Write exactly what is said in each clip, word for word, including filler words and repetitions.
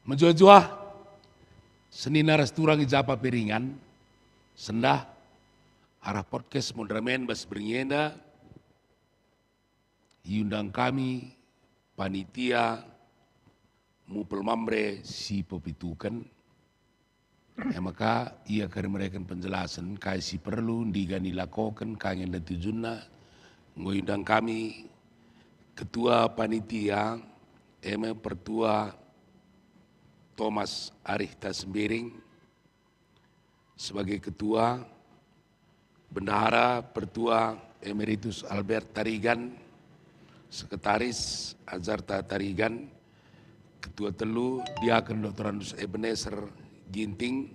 Mejuah-juah, senina ras turang i japa pe ringan, sendah arah podcast Moderamen bas berngi enda, iundang kami panitia Mupel Mamre si pepituken. E maka ia kari mereken penjelasen kai si perlu ndiga nilakoken, kai nge tujunna. Enggo iundang kami ketua panitia, e me Pertua Thomas Arihta Sembiring sebagai ketua, Bendahara Pertua Emeritus Albert Tarigan, Sekretaris Ajarta Tarigan, Ketua Telu Diaken Doktorandus Ebenezer Ginting,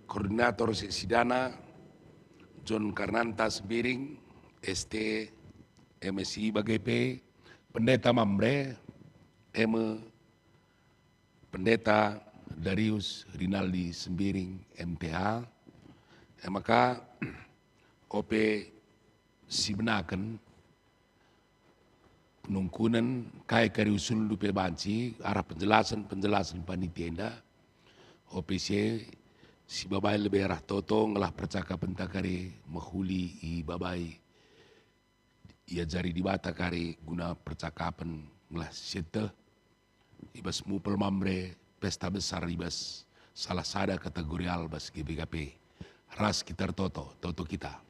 Koordinator Seksidana John Karnanta Sembiring, S T, M Si bage pe, Pendeta Mamre, e me Pendeta Darius Rinaldi Sembiring, M T H. E maka, ope sibenaken penungkunen kai kari usulndu pe banci arah penjelasen-penjelasen panitia enda, ope si e sibabai lebe arah toto ngelah percakapenta kari mehuli ibabai. Iajari Dibata kari guna percakapen ngelah sieteh i bas Mupel Mamre, pesta besar i bas salah sada kategorial bas G B K P. Ras kita ertoto, toto kita.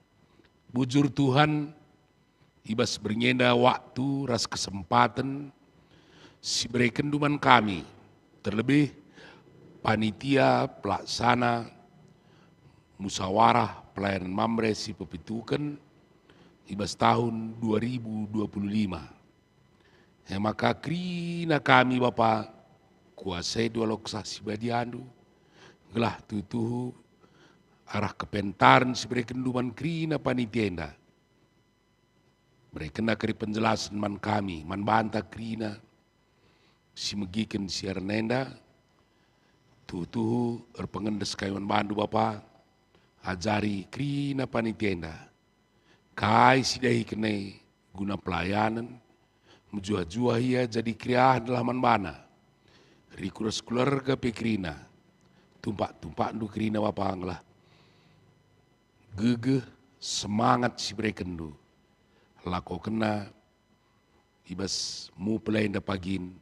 Bujur Tuhan, i bas berngi enda waktu ras kesempaten si berekenNdu man kami, terlebih panitia pelaksana musawarah pelayanan Mamre si pepituken i bas tahun dua ribu dua puluh lima. E maka kerina kami, Bapa, kuasai dua Kesah Si Badiandu, gelah tuhu-tuhu arah kepentaren si berekenNdu man kerina panitia enda. Berekenna kari penjelasen man kami, man banta kerina si megiken siaren enda, tuhu-tuhu erpengendes kami man bandu, Bapa, ajari kerina panitia enda. Kai si dahiken e guna pelayanen, mejuah-juah ia jadi keriahen lah man bana. Riku ras keluarga pe kerina, tumpak-tumpakndu kerina Bapa ngelah gegeh, semangat si berekenNdu. Lakokenna i bas Mupel enda pagin,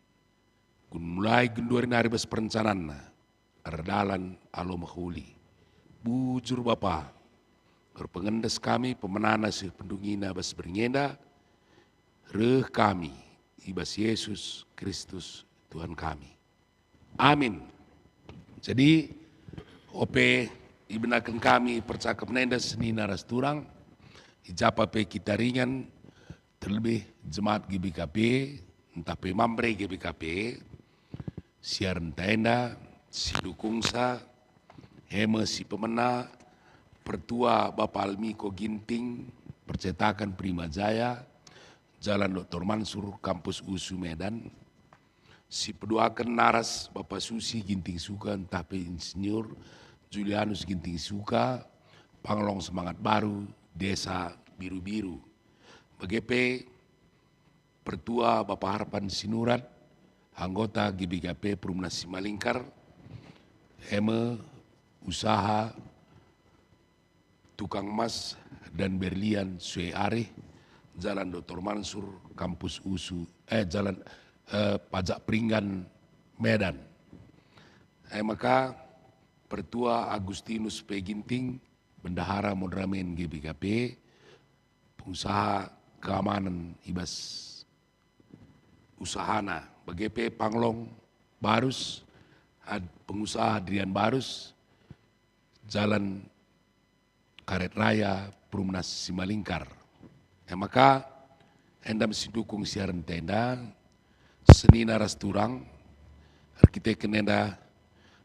guna mulai genduari nari bas perencananna, erdalan alu mehuli. Bujur Bapa, erpengendes kami pemenana si pendungina bas berngi enda, reh kami i bas Yesus Kristus Tuhan kami. Amin. Jadi, ope ibenaken kami percakapen enda senina ras turang, i japa pe kita ringan, terlebih jemaat G B K P, ntah pe Mamre G B K P, siarenta enda, si dukungsa, e me si pemena, Pertua Bapa Almiko Ginting, percetakan Prima Jaya, Jalan Doktor Mansur, Kampus USU Medan, si peduaken naras Bapa Susi Ginting Suka ntah pe Insinyur Julianus Ginting Suka, Panglong Semangat Baru, Desa Biru-Biru. Bage pe Pertua Bapa Harpan Sinurat, anggota G B K P Perumnas Simalingkar, e me usaha tukang emas dan berlian sue arih, Jalan Doktor Mansur, Kampus USU, eh, Jalan, eh, Pajak Peringgan, Medan. E maka Pertua Agustinus P. Ginting, Bendahara Moderamen G B K P, pengusaha keamanen i bas usahana, bage pe Panglong Barus, ad-, pengusaha Adrian Barus, Jalan Karet Raya, Perumnas Simalingkar. E maka, enda me si dukung siarenta enda, senina ras turang, erkiteken enda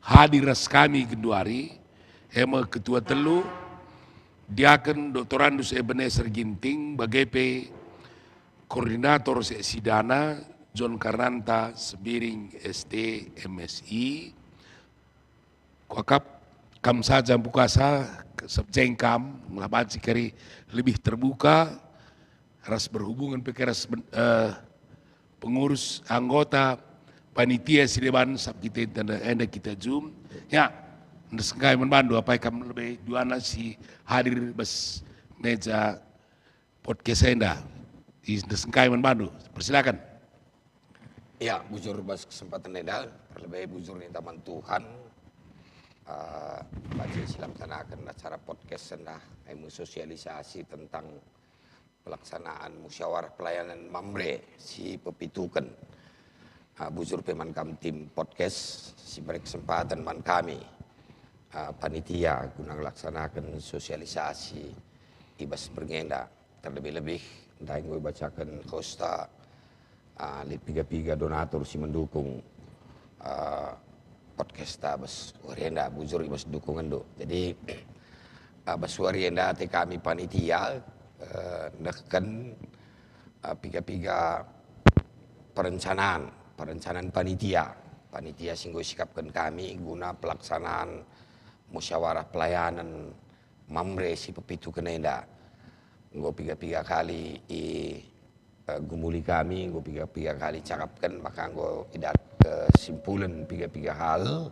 hadir ras kami genduari, e me Ketua Telu, Diaken Doktorandus Ebenezer Ginting, bage pe Koordinator Seksidana, John Karnanta Sembiring, S T, M Si. Kuakap kam saja mbuka sa, sabjeng kam, ngelah banci kari lebih terbuka, ras berhubungan pe ras ben-, eh, pengurus anggota panitia si deban sab kita enda, enda kita Zoom. Ya, ndesengkai man bandu apai kam lebe duana si hadir bas meja podcast enda. Ndesengkai man bandu. Persilakan. Ya, bujur bas kesempatan enda, terlebih bujur ni taman Tuhan. Uh, bagi silaksanakan acara podcast enda, sosialisasi tentang pelaksanaan musyawarah pelayanan Mamre si pepituken. Ah, bujur pe man kam tim podcast si beri kesempatan man kami, ah, panitia guna ngelaksanaken sosialisasi i bas berngi enda. Terlebih-lebih ndai enggo ibacaken hosta, ah, lit piga-piga donatur si mendukung, ah, podcast ta bas wari enda, bujur i bas dukungenndu. Jadi, ah, bas wari enda ate kami panitia, eh, nehken, eh, piga-piga perencanaan, perencanaan panitia, panitia si enggo isikapken kami guna pelaksanaan musyawarah pelayanan Mamre si pepituken enda. Enggo piga-piga kali i eh, gumuli kami enggo piga-piga kali cakapken, maka enggo idat kesimpulen piga-piga hal.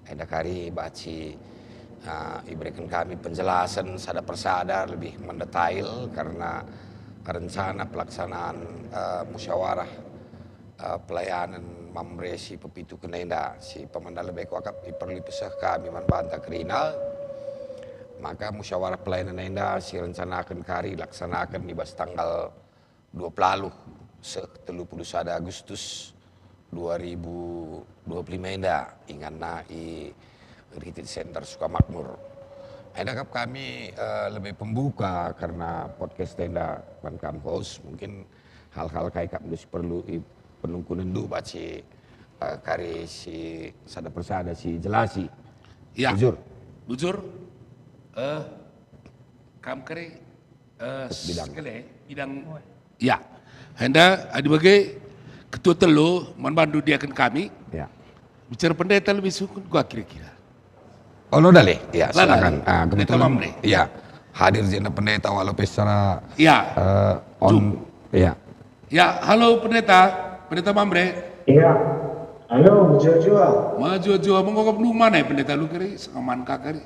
Enda kari banci, eh, ibereken kami penjelasen sada persada lebih mendetail karena rencana pelaksanaan, eh, musyawarah, eh, pelayanan Mamre si pepituken enda si pemenda lebe kuakap iperlu ipeseh kami man banta kerina. Maka musyawarah pelayanan enda si rencanaken kari laksanaken i bas tanggal dua puluh seh telu puluh sada Agustus dua ribu dua puluh lima enda, inganna i Retreat Center Sukamakmur. Enda kap kami, eh, lebih pembuka karena podcast enda man kam host, mungkin hal-hal kai kap si perlu i penungkunenndu banci, eh, kari si sada persada si jelasi. Ya. Bujur. Bujur. Eh, kam kari, eh, Bidang. Sekali, bidang. Ya. Enda adi bage ketua telu man bandu diaken kami. Ya. Bicara pendeta lebih sukun gua kira-kira. Oh, lo dale. Ya, Lala, silakan. lala. Ah, Pendeta kebetulan Mamre. Ya, hadir jenda pendeta walau pe secara, Ya. eh, on. Ya. Ya, halo pendeta, pendeta Mamre. Iya. Halo, Jojo. Maju aja mengkokop lu mana ya pendeta lu kari, sengaman kakari.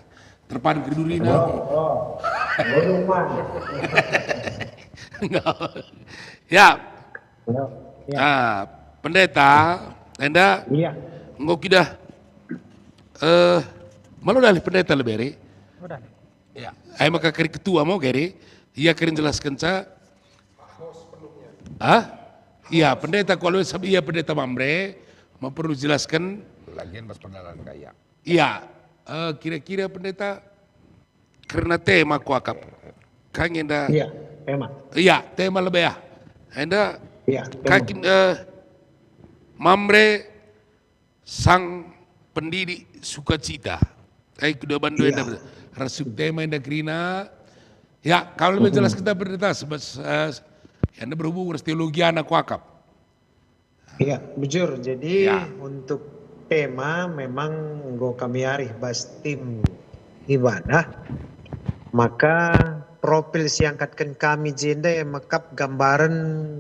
Terpan ke duri Oh, oh. Belum man. Ya, Ya. Ya. ah, pendeta, enda Iya. enggo kidah, eh, malu dalih pendeta lebere. Udah nih. Ya. Ai maka kari ketua mau kari, ia kari jelaskenca. Ah? Iya, pendeta kualo sabi ia pendeta Mamre, mau perlu jelaskan. Lagian pas perkenalan kayak. Iya, eh, kira-kira pendeta karena tema kuakap. Kang enda. Iya, tema. Iya, tema lebih ya. Enda Iya, tema. kakin, eh, Mamre sang pendidik sukacita. Ai kedua bandu Iya. enda ras tema enda kerina. Ya, kalau lebih jelas kita pendeta sebab, eh, enda berhubung ras teologi anak kuakap. Iya, bujur. Jadi Ya. untuk tema memang enggo kami arih bas tim ibadah. Maka profil si angkatken kami jenda ya mekap gambaren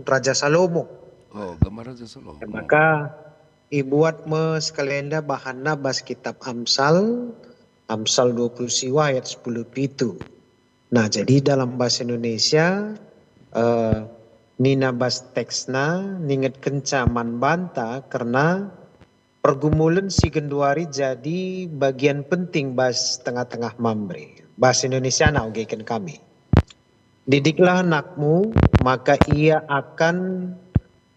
Raja Salomo. Oh, gambar Raja Salomo. Maka ibuat me sekali enda bahanna bas kitab Amsal, Amsal dua puluh siwa ayat sepuluh pitu. Nah, jadi dalam bahasa Indonesia, eh, nina bas teksna, ningetkenca man banta kerna pergumulen si genduari jadi bagian penting bas tengah-tengah Mamre. Bahasa Indonesia na ogeken kami. Didiklah anakmu, maka ia akan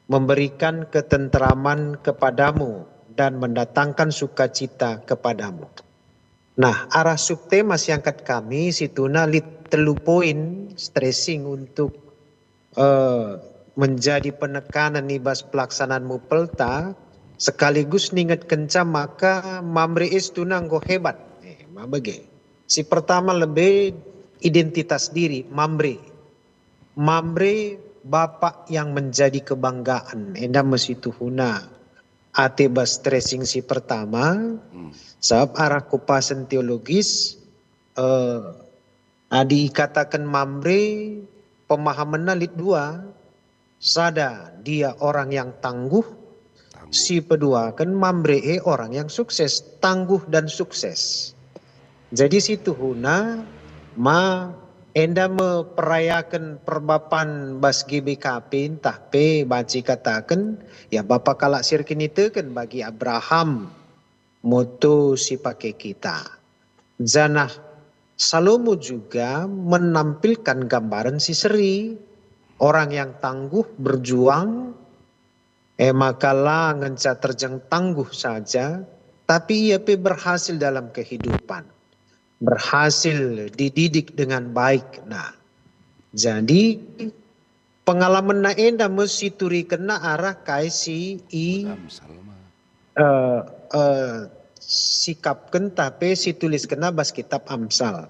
memberikan ketenteraman kepadamu dan mendatangkan sukacita kepadamu. Nah, arah subtema si angkat kami situhuna lit telu poin stressing untuk, eh, menjadi penekanan i bas pelaksanaan mupelta, sekaligus ningetkenca maka Mamre e situhuna enggo hebat. Eh, ma bage. Si pertama lebe identitas diri Mamre. Mamre bapak yang menjadi kebanggaan, enda me situhuna ate bas stressing si pertama, Hmm. sabab arah kupasen teologis, eh, adi ikataken Mamre, pemahamenna lit dua, sada dia orang yang tangguh, si peduaken Mamre e orang yang sukses, tangguh dan sukses. Jadi situhuna ma enda me perayaken perbapan bas G B K P ntah pe banci kataken, ya, bapa kalak si erkiniteken bagi Abraham, moto si pake kita. Janah Salomo juga menampilkan gambaran si seri, orang yang tangguh berjuang, e maka la ngenca terjeng tangguh saja, tapi ia pe berhasil dalam kehidupan, berhasil dididik dengan baik. Nah, jadi pengalamenna enda me si turikenna arah kai si i, eh, eh, sikapken tah pe si tuliskenna bas kitab Amsal.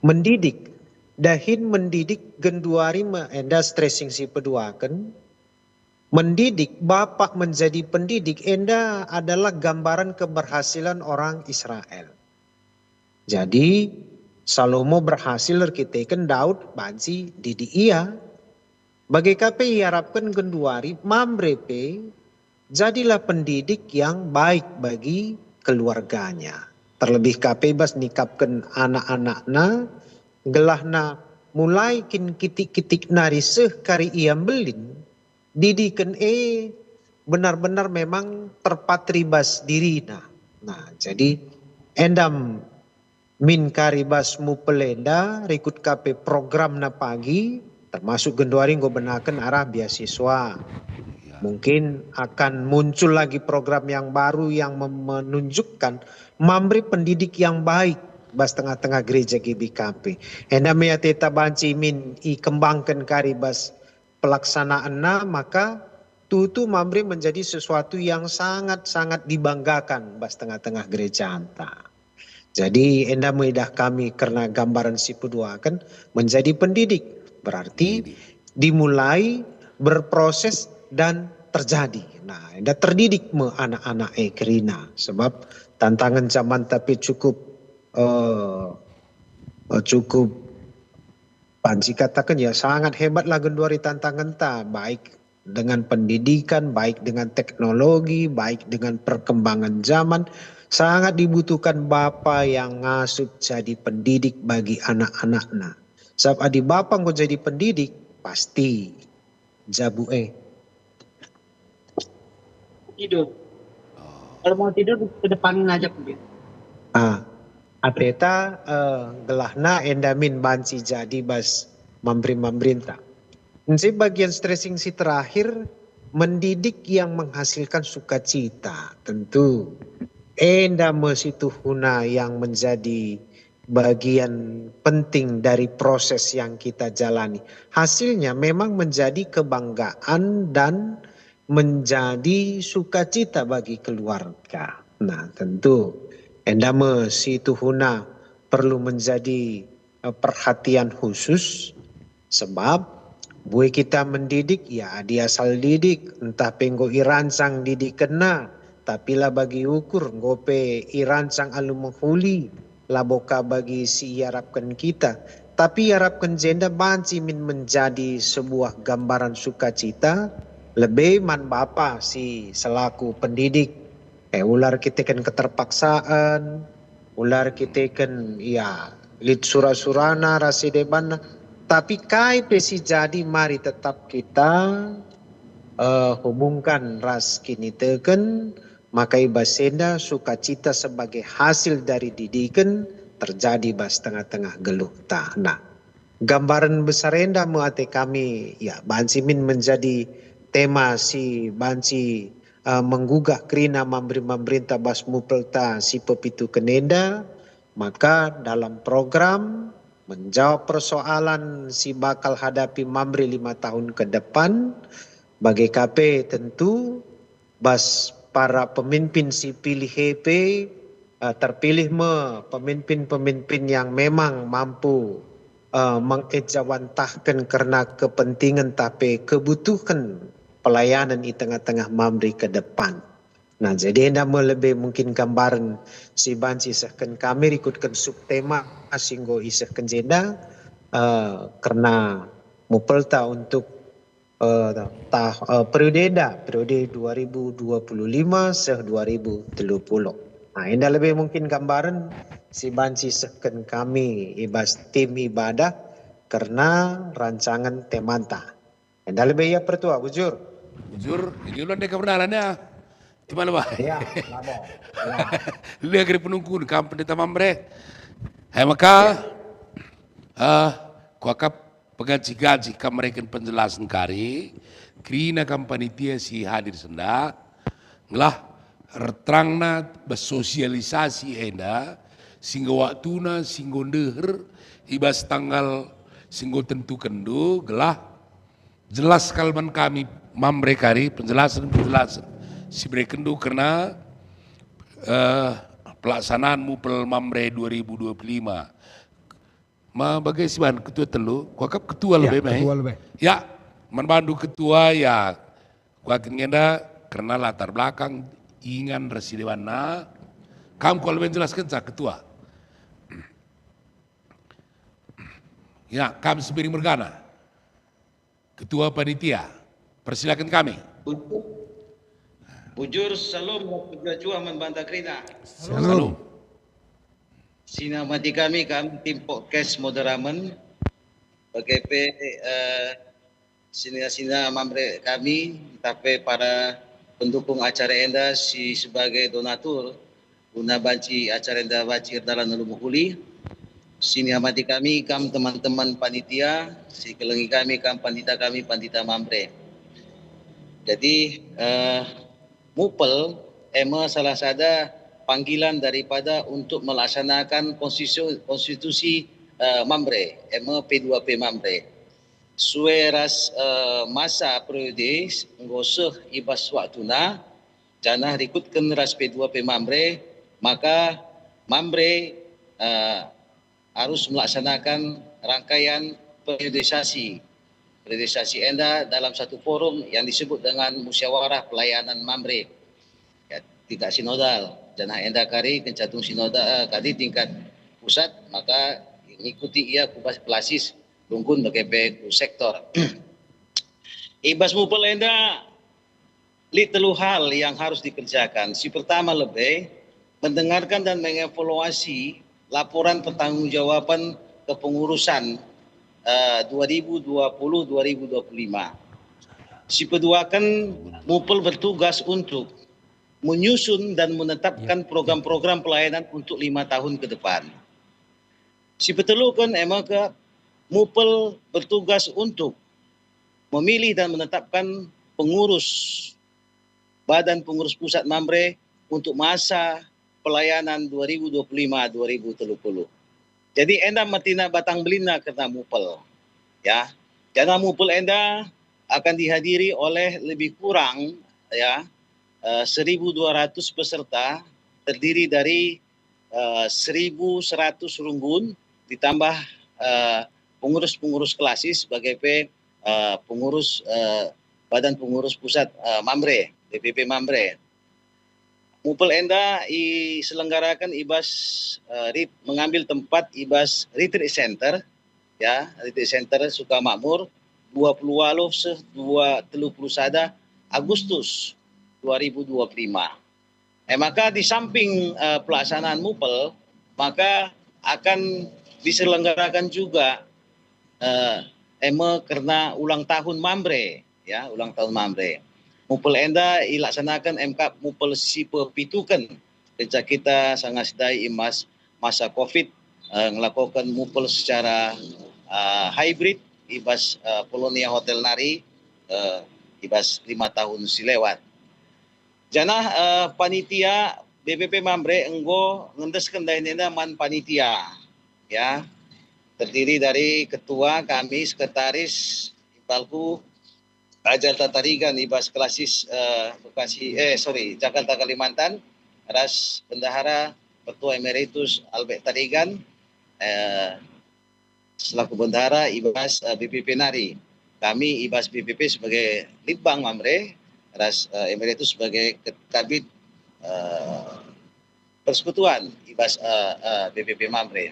Mendidik, dahin mendidik genduari me enda stressing si peduaken. Mendidik, bapak menjadi pendidik, enda adalah gambaran keberhasilan orang Israel. Jadi, Salomo berhasil erkiteken Daud banci didik ia. Bage ka pe iarapken genduari Mamre pe, jadilah pendidik yang baik bagi keluarganya. Terlebih ka pe bas nikapken anak-anakna, gelahna mulai kin kitik-kitik nari seh kari ia mbelin, didiken e benar-benar memang terpatri bas dirina. Nah, jadi enda min kari bas Mupel enda rikut ka pe programna pagi, termasuk genduari enggo benaken arah beasiswa. Mungkin akan muncul lagi program yang baru yang mem-, menunjukkan Mamre pendidik yang baik bas tengah-tengah gereja G B K P. Enda me ateta banci min ikembangken kari bas pelaksanaanna, maka tutu Mamre menjadi sesuatu yang sangat-sangat dibanggakan bas tengah-tengah gerejanta. Jadi enda me idah kami kerna gambaran si peduaken menjadi pendidik, berarti dimulai, berproses, dan terjadi. Nah, enda terdidik me anak-anak e kerina, sebab tantangan zaman tapi cukup, eh, eh, cukup banci kataken, ya, sangat hebatlah genduari tantangenta, baik dengan pendidikan, baik dengan teknologi, baik dengan perkembangan zaman. Sangat dibutuhkan bapa yang ngasup jadi pendidik bagi anak-anakna. Sebab adi bapa enggo jadi pendidik, pasti jabu e. Tidur. Kalau mau tidur, ke depan aja mungkin. Ah, ateta, eh, gelahna enda min banci jadi bas mambri-mambrinta. Nje bagian stressing si terakhir, mendidik yang menghasilkan sukacita. Tentu, enda me situhuna yang menjadi bagian penting dari proses yang kita jalani. Hasilnya memang menjadi kebanggaan dan menjadi sukacita bagi keluarga. Nah, tentu enda me situhuna perlu menjadi, eh, perhatian khusus, sebab bue kita mendidik, ya, adi asal didik, ntah pe enggo irancang didikenna, tapi la bagi ukur, enggo pe irancang alu mehuli, labo ka bagi si iarapken kita, tapi iarapken jenda banci min menjadi sebuah gambaran sukacita, lebe man bapa si selaku pendidik. Eh, ula erkiteken keterpaksaan, ula erkiteken, ya, lit sura-surana ras si debanna. Tapi kai pe si jadi, mari tetap kita, eh, hubungkan ras kiniteken, maka i bas enda sukacita sebagai hasil dari didiken terjadi bas tengah-tengah geluhta. Nah, gambaran besar enda me ate kami, ya, banci min menjadi tema si banci, eh, menggugah kerina mambri-mambrinta bas mupelta si pepituken enda, maka dalam program menjawab persoalan si bakal hadapi Mamre lima tahun ke depan, bage ka pe tentu bas para pemimpin si pilih e pe, eh, terpilih me pemimpin-pemimpin yang memang mampu, eh, mengejawantahken kerna kepentingan tah pe kebutuhen pelayanan i tengah-tengah Mamre ke depan. Nah, jadi enda me lebe mungkin gambaren si banci isehken kami rikutken subtema si enggo isehken jenda, eh, kerna mupelta untuk, eh, tah, eh, periode enda, periode dua ribu dua puluh lima seh dua ribu telu puluh. Nah, enda lebe mungkin gambaren si banci sehken kami i bas tim ibadah kerna rancangen temanta. Enda lebe ia pertua, bujur. Bujur, ini ulun deka bernalan ya. Di mana, Bah? Ya, labo. Ya. Lihat kari penungkun kam pendeta Mamre. Hai maka, eh, kuakap pegancih-gancih kam mereken penjelasan kari, kerina kam panitia si hadir sendah, ngelah erterangna bas sosialisasi enda, singgo waktuna, singgo ndeher, i bas tanggal singgo tentukenndu, gelah jelas kal man kami Mamre kari penjelasen-penjelasen si berekenndu kerna, eh, pelaksanaan Mupel Mamre dua ribu dua puluh lima. Ma bage si bahan ketua telu, kuakap ketua Ya, lebe mai. Ketua lebe. Ya, man bandu ketua ya, kuakap ngenda kerna latar belakang ingan ras si debanna. Kam kal lebe jelaskenca ketua. Ya, kam si bering mergana. Ketua panitia, persilakan kami. Bujur, bujur, salam, juah-juah man banta kerina. Salam. Salam. Sinamati kami, kami tim podcast Moderamen, bage pe, eh, sina-sina Mamre kami, tapi para pendukung acara enda si sebagai donatur, guna banci acara enda banci erdalan alu mehuli. Siniamati kami kam teman-teman panitia, si kelengi kami kam pandita kami, pandita Mamre. Jadi, eh, Mupel eme salah sada panggilan daripada untuk melaksanakan konstitu-, konstitusi, eh, Mamre, eme P dua P Mamre. Sue ras, eh, masa periode enggo seh i bas waktuna, janah rikutken ras P dua P Mamre, maka Mamre, eh, arus melaksanakan rangkaian periodisasi. Periodisasi enda dalam satu forum yang disebut dengan Musyawarah Pelayanan Mamre. Ya, tingkat sinodal. Janah enda kari kenca tung sinodal, eh, kari tingkat pusat, maka ngikuti ia ku bas klasis, dungkun bage pe ku sektor. I bas Mupel enda lit telu hal yang harus dikerjakan. Si pertama lebe, mendengarkan dan mengevaluasi laporan pertanggungjawaban kepengurusan, eh, dua ribu dua puluh dua ribu dua puluh lima. Si peduaken, Mupel bertugas untuk menyusun dan menetapkan program-program pelayanan untuk lima tahun ke depan. Si peteluken, eme ke Mupel bertugas untuk memilih dan menetapkan pengurus Badan Pengurus Pusat Mamre untuk masa pelayanan dua ribu dua puluh lima dua ribu tiga puluh. Jadi enda me tina batang belinna kerna Mupel, ya. Janah Mupel enda akan dihadiri oleh lebih kurang, ya, eh, seribu dua ratus peserta, terdiri dari, eh, seribu seratus runggun, ditambah, eh, pengurus-pengurus klasis sebagai pe, eh, pengurus, eh, Badan Pengurus Pusat, eh, Mamre, B P P Mamre. Mupel enda iselenggaraken i bas, eh, rit-, mengambil tempat i bas Retreat Center, ya, Retreat Center Sukamakmur, dua puluh waluh seh dua, telu puluh sada Agustus dua ribu dua puluh lima. Eh, maka di samping, eh, pelaksanaan Mupel, maka akan diselenggarakan juga, eh, eme kerna ulang tahun Mamre, ya, ulang tahun Mamre. Mupel enda ilaksanaken emkap Mupel si pepituken, kenca kita sanga sidai i bas masa covid, eh, ngelakoken Mupel secara, eh, hybrid i bas, eh, Polonia Hotel nari, eh, i bas lima tahun si lewat. Janah, eh, panitia B P P Mamre enggo ngendesken dahin enda man panitia, ya. Terdiri dari ketua, kami, sekretaris, impalku, Ajar Tatarigan i bas klasis, eh, Bekasi, eh, sorry, Jakarta Kalimantan, ras Bendahara Pertua Emeritus Albert Tarigan, eh, selaku bendahara i bas, eh, B P P nari. Kami i bas B P P sebagai Litbang Mamre, ras, eh, Emeritus sebagai Ket-, Kabid, eh, Persekutuan i bas, eh, eh, B P P Mamre.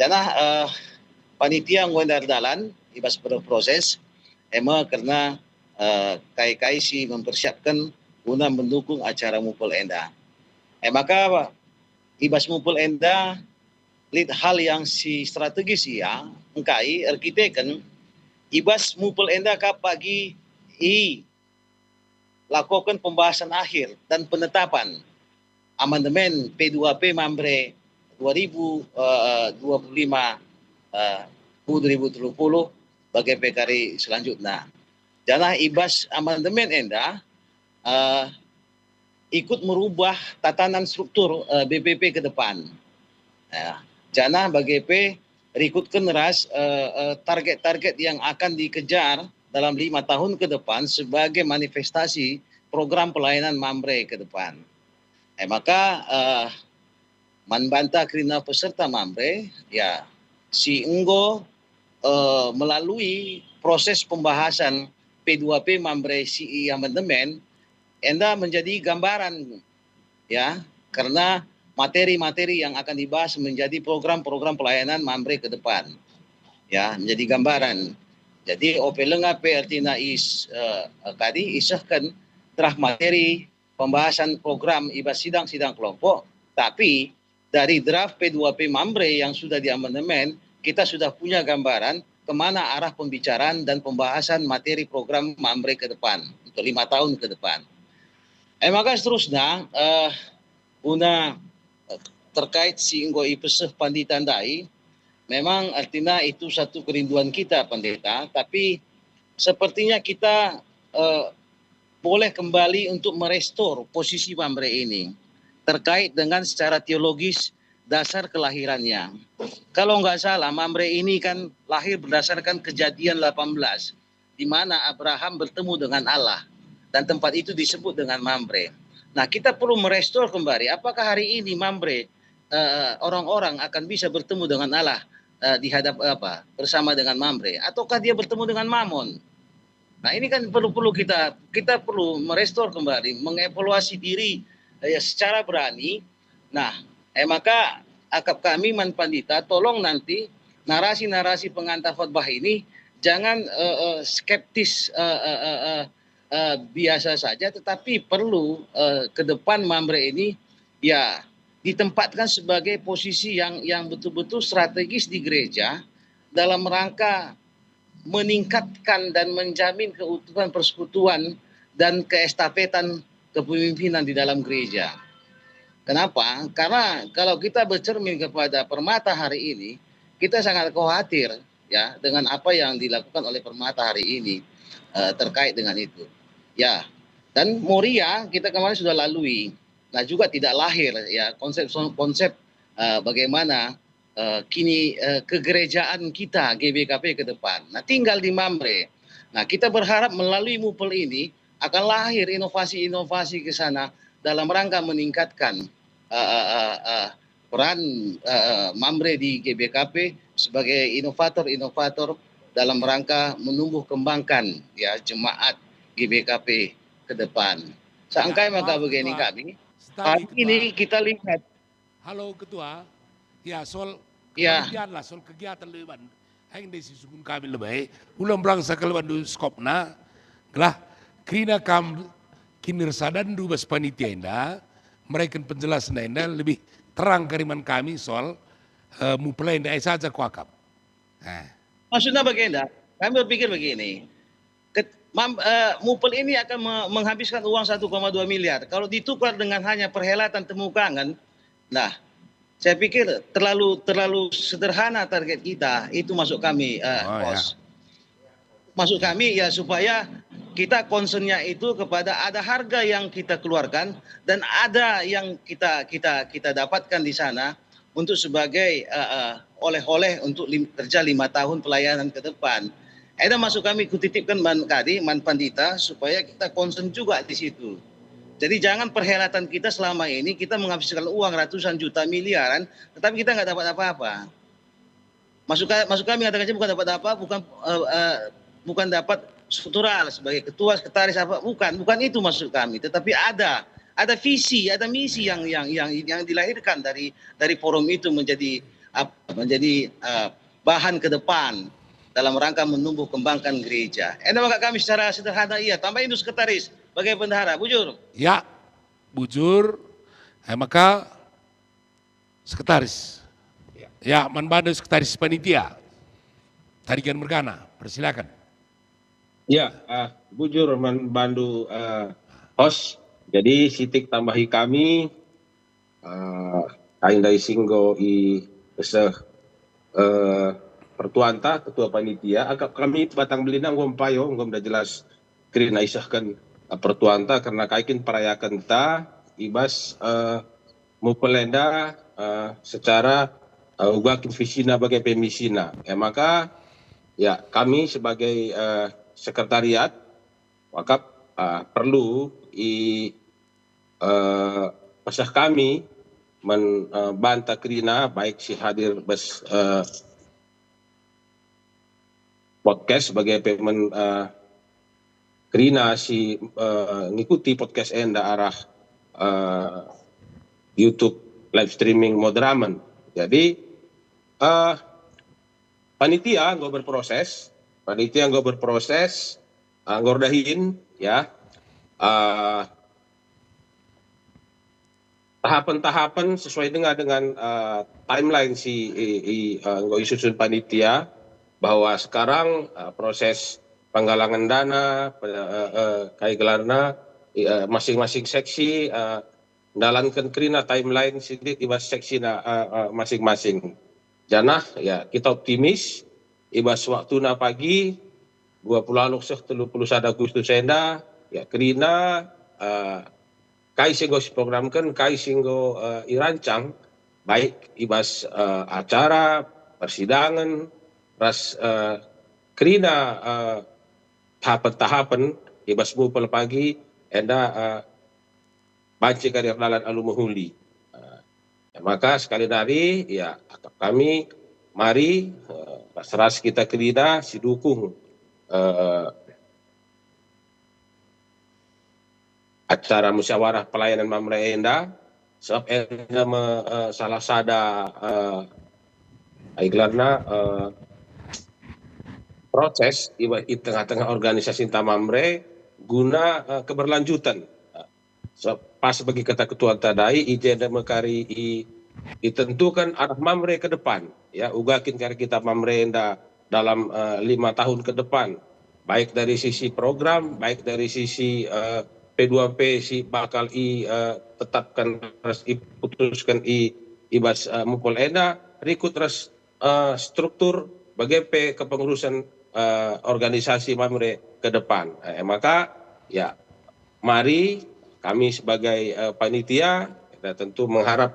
Janah, eh, panitia enggo enda erdalan i bas pro-, proses, e me kerna, eh, kai-kai si mempersiapken guna mendukung acara mupel enda. E maka, i bas mupel enda lit hal yang si strategis ia, engkai erkiteken i bas mupel enda ka pagi ilakoken pembahasan akhir dan penetapan amandemen P dua P Mamre dua ribu dua puluh lima, eh, ku dua ribu telu puluh bage pe kari selanjutna. Janah i bas amandemen enda, eh, ikut merubah tatanan struktur, eh, B P P ke depan. Ya, janah bage pe rikutken ras, eh, eh, target-target yang akan dikejar dalam lima tahun ke depan sebagai manifestasi program pelayanan Mamre ke depan. E maka, eh, man banta kerina peserta Mamre, ya, si enggo, eh, melalui proses pembahasan P dua P Mamre C E amandemen, enda menjadi gambaran, ya, karena materi-materi yang akan dibahas menjadi program-program pelayanan Mamre ke depan. Ya, menjadi gambaran. Jadi, ope langa pe ertina is, eh, kadi isehken draft materi pembahasan program i bas sidang-sidang kelompok, tapi dari draft P dua P Mamre yang sudah diamandemen, kita sudah punya gambaran kemana arah pembicaraan dan pembahasan materi program Mamre ke depan, untuk lima tahun ke depan. E maka seterusnya, eh, guna, eh, terkait si enggo ipeseh Pandita ndai, memang artina itu satu kerinduan kita, Pandita, tapi sepertinya kita, eh, boleh kembali untuk merestor posisi Mamre ini terkait dengan secara teologis dasar kelahirannya. Kalau nggak salah, Mamre ini kan lahir berdasarkan Kejadian delapan belas, di mana Abraham bertemu dengan Allah, dan tempat itu disebut dengan Mamre. Nah, kita perlu merestor kembali, apakah hari ini Mamre, eh, orang-orang akan bisa bertemu dengan Allah, eh, di hadap apa, bersama dengan Mamre, ataukah dia bertemu dengan Mamon? Nah, ini kan perlu, perlu kita, kita perlu merestor kembali, mengevaluasi diri, eh, ya, secara berani. Nah, e maka akap kami man Pandita, tolong nanti narasi-narasi penganta khotbah ini jangan, eh, eh, skeptis, eh, eh, eh, eh, eh, biasa saja, tetapi perlu, eh, ke depan Mamre ini, ya, ditempatkan sebagai posisi yang, yang betul-betul strategis di gereja dalam rangka meningkatkan dan menjamin keutuhan persekutuan dan keestafetan kepemimpinan di dalam gereja. Kenapa? Karena kalau kita bercermin kepada Permata hari ini, kita sangat khawatir, ya, dengan apa yang dilakukan oleh Permata hari ini, eh, terkait dengan itu. Ya, dan Moria kita kemarin sudah lalui. Nah, juga tidak lahir, ya, konsep, konsep, eh, bagaimana, eh, kini, eh, kegerejaan kita G B K P ke depan. Nah, tinggal di Mamre. Nah, kita berharap melalui mupel ini akan lahir inovasi-inovasi ke sana dalam rangka meningkatkan, eh, eh, eh, eh, peran, eh, eh, Mamre di G B K P sebagai inovator-inovator dalam rangka menumbuh kembangkan, ya, jemaat G B K P ke depan. Seangkai maka begini kami, hari ini kita lihat. Halo, Ketua. Ya, Sol, ya, kepanitiaan lah, Sol, kegiatan leban. Aing dai si sukun kami lebe, ulang berangsa keleban du skopna, gelah kerina kam kinirsadandu bas panitia enda, mereken penjelasan enda lebih terang kari man kami soal, eh, mupel enda, eh, saja kuakap. Eh. Maksudnya bagenda, kami berpikir begini, ket-, mam-, eh, mupel ini akan me-, menghabiskan uang satu koma dua miliar. Kalau ditukar dengan hanya perhelatan temu kangen, nah, saya pikir terlalu, terlalu sederhana target kita, itu maksud kami, eh, Oh, ya. Kos. Maksud kami, ya, supaya kita concern-nya itu kepada ada harga yang kita keluarkan dan ada yang kita, kita, kita dapatkan di sana untuk sebagai, eh, eh, oleh-oleh untuk lim-, kerja lima tahun pelayanan ke depan. Eda maksud kami kutitipkan man kadi, man Pandita, supaya kita concern juga di situ. Jadi jangan perhelatan kita selama ini kita menghabiskan uang ratusan juta miliaran, tetapi kita nggak dapat apa-apa. Maksud ka-, maksud kami mengatakan bukan dapat apa, bukan, eh, eh, bukan dapat struktural sebagai ketua, sekretaris apa, bukan, bukan itu maksud kami. Tetapi ada, ada visi, ada misi yang, yang, yang, yang dilahirkan dari, dari forum itu menjadi apa, menjadi, eh, bahan ke depan. dalam rangka menumbuh kembangkan gereja. Enda maka kami secara sederhana ia, tambah indu sekretaris, bage bendahara, bujur. Ya, bujur, e maka sekretaris. Ya. Ya, man bandu sekretaris panitia. Tarigan mergana, persilakan. Ya, ah, bujur man bandu, eh, host. Jadi sitik tambahi kami, eh, kai ndai si enggo i seh, eh, pertuanta, ketua panitia, akap kami batang belina enggo mpayo, enggo meda jelas kerina isehken, eh, pertuanta, kerna kai kin perayaken ta i bas, eh, mupel enda, eh, secara, eh, uga kin visina bage pe misina. E maka, ya, kami sebagai, eh, sekretariat wakap, eh, perlu i, eh, peseh kami man, eh, banta kerina, baik si hadir bas, eh, podcast bage pe man, eh, kerina si, eh, ngikuti podcast enda arah, eh, YouTube live streaming Moderamen. Jadi, eh, panitia enggo berproses, panitia enggo berproses, eh, enggo erdahin, ya. Eh, tahapen-tahapen sesuai dengan, dengan, eh, timeline si i, i, eh, enggo isusun panitia, bahwa sekarang, eh, proses penggalangan dana, pe-, eh, eh, kai gelarna, i, eh, masing-masing seksi, eh, ndalanken kerina timeline si lit i bas seksina, eh, eh, masing-masing. Janah, ya, kita optimis, i bas waktuna pagi, dua puluh waluh seh telu puluh sada Agustus enda, ya, kerina, eh, kai si enggo siprogramken, kai si enggo, eh, irancang, baik i bas, eh, acara, persidangan, ras, eh, kerina, eh, tahapen-tahapen i bas mupel pagi enda, eh, banci kari erdalan alu mehuli. Eh, maka sekali nari, ya, akap kami, mari, eh, ras-ras kita kerina si dukung, eh, acara musyawarah pelayanan Mamre enda, sebab enda me, eh, salah sada, eh, ai gelarna, eh, proses i, i tengah-tengah organisasi ta Mamre guna, eh, keberlanjutan. So, pas bagi kata ketua tadai, i jenda me kari i, itentukan arah Mamre ke depan, ya, uga kin kari kita Mamre enda dalam, eh, lima tahun ke depan, baik dari sisi program, baik dari sisi, eh, P dua P si bakal i, eh, tetapkan ras iputuskan i, i bas, eh, mupel enda, rikut ras, eh, struktur bage pe kepengurusan, eh, organisasi Mamre ke depan. Eh, maka, ya, mari kami sebagai, eh, panitia, kita tentu mengharap,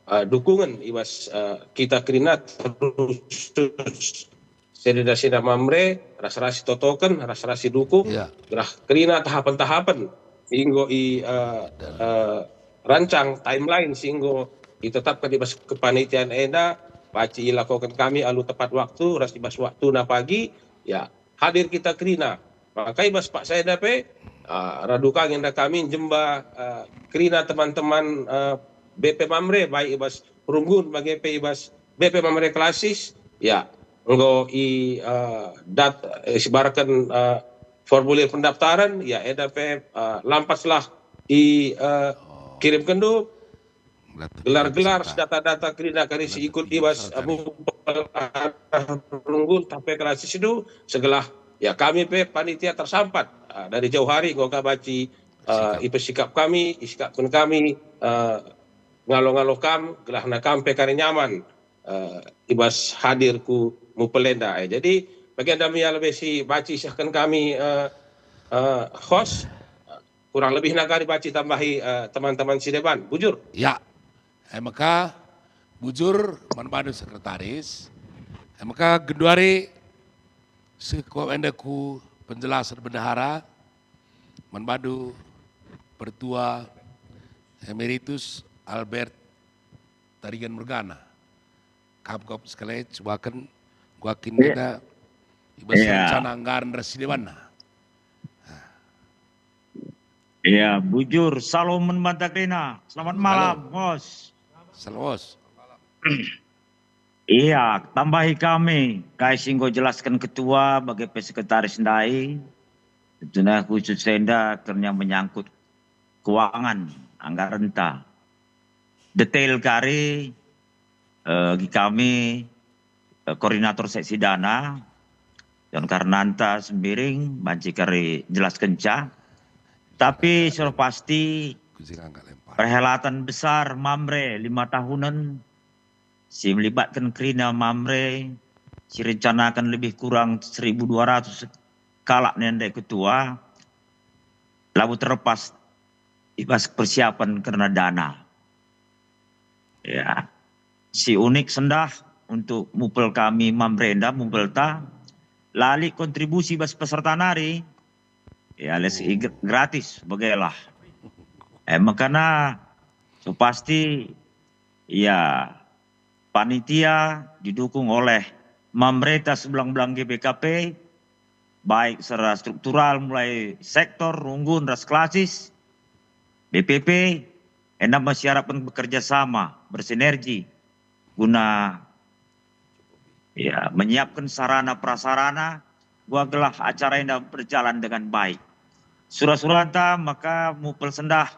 eh, dukungan i bas, eh, kita kerina terus senina-senina Mamre, ras-ras itotoken, ras-ras idukung, ya, gelah kerina tahapen-tahapen si enggo i, eh, eh, rancang timeline si enggo itetapken i bas kepanitiaan enda, banci ilakoken kami alu tepat waktu, ras i bas waktuna pagi, ya, hadir kita kerina. Maka i bas paksa enda pe, ah, radu ka nge enda kami njemba, ah, kerina teman-teman, ah, B P Mamre, baik i bas perunggun bage pe i bas B P Mamre klasis, ya, enggo i, ah, dat-, eh, sibarken, ah, formulir pendaftaran, ya, enda pe, ah, lampaslah i, ah, kirimkenndu gelar-gelar, data-data kerina kari si ikut i bas, eh, mupel arah perunggun tape klasis sidu, segelah, ya, kami pe panitia tersampat, eh, dari jauh hari enggo ka banci, eh, ipesikap kami, isikapken kami, eh, ngalo-ngalo kam, gelahna kam pe kari nyaman, eh, i bas hadir ku mupel enda, eh. Jadi, bagenda me ia lebe si banci isehken kami, eh, eh, host, kurang lebihna kari banci tambahi, eh, teman-teman si deban. Bujur. Ya. E maka bujur man bandu sekretaris. E maka genduari seh kuakap enda ku penjelasan bendahara man bandu Pertua Emeritus Albert Tarigan Mergana. Kam kap sekali cubaken kuakap enda i bas rencana anggaran ras si debanna. Ya, bujur. Shalom man banta kerina. Selamat malam, host. Shalom, host. Iya, tambahi kami, kai si enggo jelasken ketua bage pe sekretaris ndai, tentunya khusus enda kerna menyangkut keuangan anggarenta. Detail kari, eh, agi kami, eh, koordinator seksi dana, Yon Karnanta Sembiring, banci kari jelaskenca. Tapi sudah pasti perhelatan besar Mamre lima tahunen si melibatken kerina Mamre, si rencanaken lebih kurang seribu dua ratus kalak nende ketua, labo terlepas i bas persiapan kerna dana. Ya, si unik sendah untuk mupel kami Mamre enda, mupelta, la lit kontribusi bas peserta nari, ya, les i gr-, gratis, begelah. Eh, makana so pasti, ya, panitia didukung oleh Mamreta sebelang-belang G B K P, baik secara struktural mulai sektor, runggun, ras klasis, B P P, enda me si arapken bekerja sama, bersinergi, guna, ya, menyiapken sarana prasarana, gua gelah acara enda berjalan dengan baik. Sura-suranta maka mupel sendah,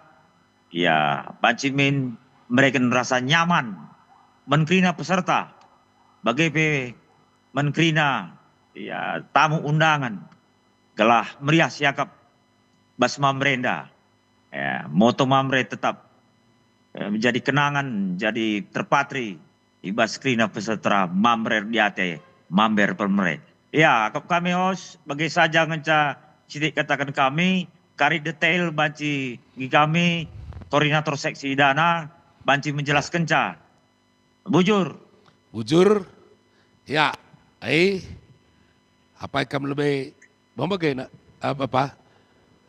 ya, banci min mereken rasa nyaman man kerina peserta, bage pe man kerina, ya, tamu undangan, gelah meriah siakap bas Mamre enda. Ya, moto Mamre tetap, eh, menjadi kenangan, jadi terpatri i bas kerina peserta Mamre Diate, Mamre Permere. Ya, akap kami host, bage saja ngenca sitik kataken kami, kari detail banci agi kami, koordinator seksi dana, banci menjelaskenca. Bujur. Bujur. Ya, ai. Apai kam lebe, bage na, apa, apa?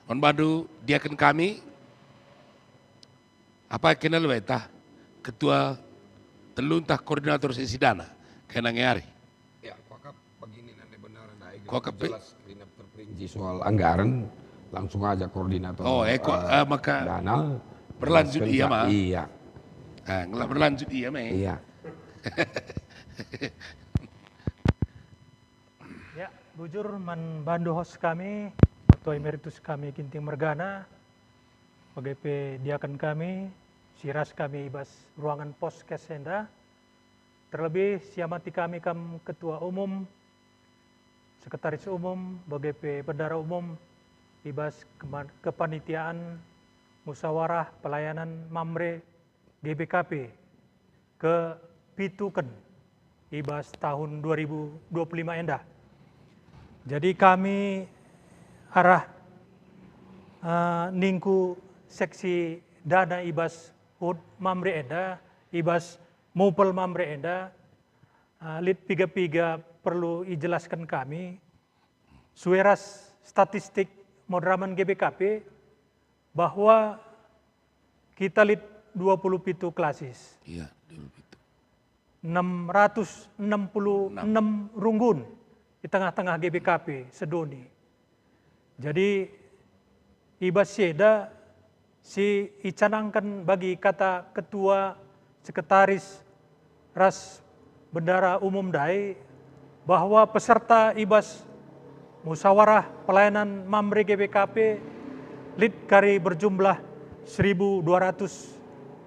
Man bandu diaken kami, apai kena lebe tah ketua telu ntah koordinator seksi dana, kena nge ari. Ya, kuakap begini nande benar ndai, kuakap pe- jelas kerina terperinci soal anggaran, langsung aja koordinator, Oh, eh, kok, eh, eh, maka dana berlanjut jelaskan, iya, Pak. Iya. Eh, ngelak berlanjut iya, me. Iya. Ya, bujur man bandu host kami, Ketua Emeritus kami Ginting Mergana, bage pe diaken kami, si ras kami i bas ruangan podcast enda, terlebih si amati kami kam Ketua Umum, Sekretaris Umum, bage pe Bendara Umum i bas kema-, kepanitiaan Musyawarah Pelayanan Mamre G B K P kepituken i bas tahun dua ribu dua puluh lima enda. Jadi kami arah, eh, ningku seksi dana i bas hut Mamre enda, i bas mupel Mamre enda, eh, lit piga-piga perlu ijelasken kami, sue ras statistik moderamen G B K P, bahwa kita lit dua puluh pitu klasis. Iya, dua puluh pitu. Enam ratus enam puluh enam runggun i tengah-tengah G B K P sedoni. Jadi, i bas si enda si icanangken bagi kata ketua, sekretaris, ras bendara umum ndai bahwa peserta i bas musyawarah pelayanan Mamre G B K P lit kari berjumlah seribu dua ratus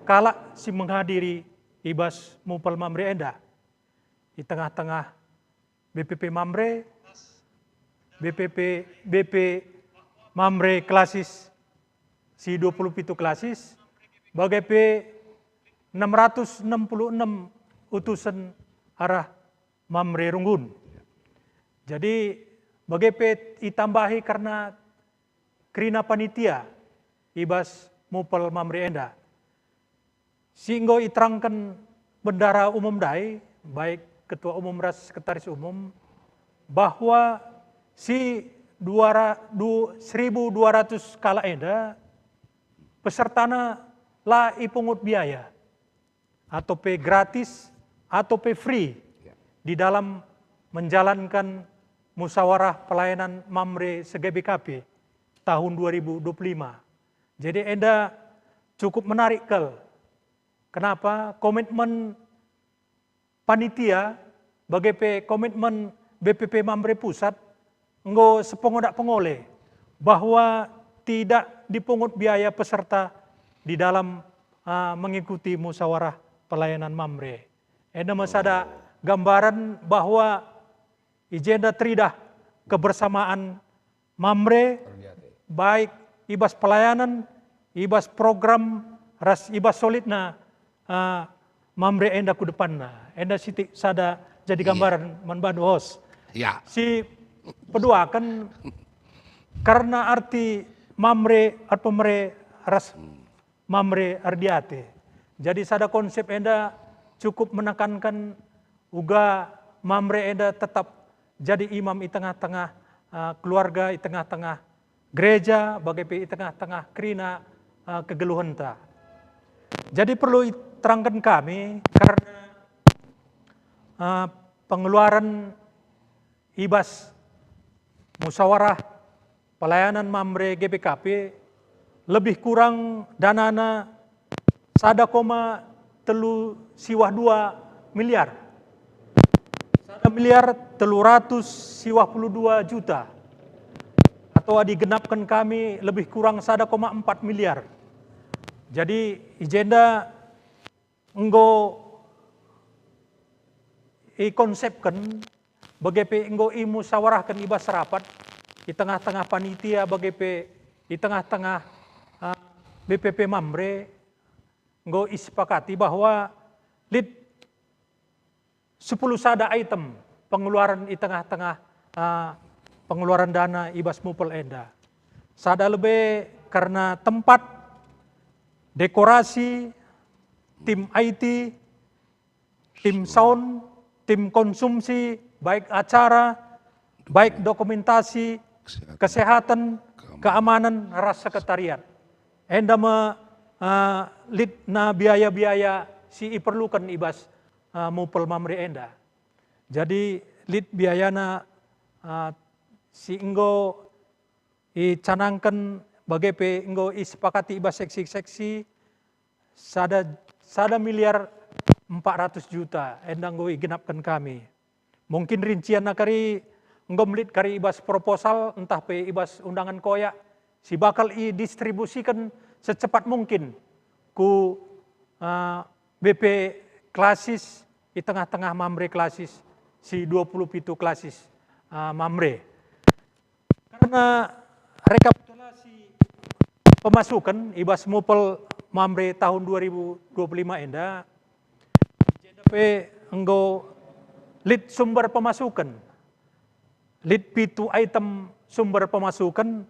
kalak si menghadiri i bas mupel Mamre enda. I tengah-tengah B P P Mamre, B P P, B P Mamre klasis, si dua puluh pitu klasis, bage pe enam ratus enam puluh enam utusen arah Mamre runggun. Jadi, bage pe itambahi kerna kerina panitia i bas mupel Mamre enda. Si enggo iterangken bendara umum ndai, baik ketua umum ras sekretaris umum, bahwa si dua ra-, du-, seribu dua ratus kalak enda pesertana la ipungut biaya, atau pe gratis, atau pe free Ya. di dalam menjalankan musyawarah pelayanan Mamre se-G B K P tahun dua ribu dua puluh lima. Jadi enda cukup menarik kal. Kenapa? Komitmen panitia bage pe komitmen B P P Mamre Pusat enggo sepengodak pengole bahwa tidak dipungut biaya peserta di dalam, ah, mengikuti musyawarah pelayanan Mamre. Enda me sada gambaran bahwa i jenda teridah kebersamaan Mamre, baik i bas pelayanan, i bas program, ras i bas solidna, ah, Mamre enda ku depanna. Enda sitik sada jadi gambaran man bandu, host. Ya. Si peduaken, karena arti Mamre, Art Pemere, ras Mamre erdiate. Jadi sada konsep enda cukup menekankan uga Mamre enda tetap jadi imam i tengah-tengah, eh, keluarga, i tengah-tengah gereja, bage pe i tengah-tengah kerina, eh, kegeluhenta. Jadi perlu iterangken kami karena, eh, pengeluaran i bas musyawarah pelayanan Mamre G B K P lebih kurang danana sada koma telu siwah dua miliar. Sada miliar telu ratus siwah puluh dua juta. Atau digenapken kami lebih kurang sada koma empat miliar. Jadi, i jenda enggo ikonsepken, bage pe enggo imusyawarahken i bas rapat, i tengah-tengah panitia, bage pe i tengah-tengah, ah, B P P Mamre, enggo isepakati bahwa lit sepuluh sada item pengeluaran i tengah-tengah, ah, pengeluaran dana i bas mupel enda. Sada lebe kerna tempat, dekorasi, tim I T, tim sound, tim konsumsi, baik acara, baik dokumentasi, kesehatan, keamanan, ras sekretariat. Enda me, eh, litna biaya-biaya si iperluken i bas, eh, mupel Mamre enda. Jadi, lit biayana, eh, si enggo icanangken bage pe enggo isepakati i bas seksi-seksi sada, sada miliar empat ratus juta, enda enggo igenapken kami. Mungkin rincianna kari enggo melit kari i bas proposal ntah pe i bas undangan koyak si bakal idistribusiken secepat mungkin ku, eh, B P klasis i tengah-tengah Mamre klasis si dua puluh pitu klasis, eh, Mamre. Karena rekapitulasi pemasuken i bas mupel Mamre tahun dua ribu dua puluh lima enda, i jenda pe enggo lit sumber pemasuken. Lit pitu item sumber pemasuken,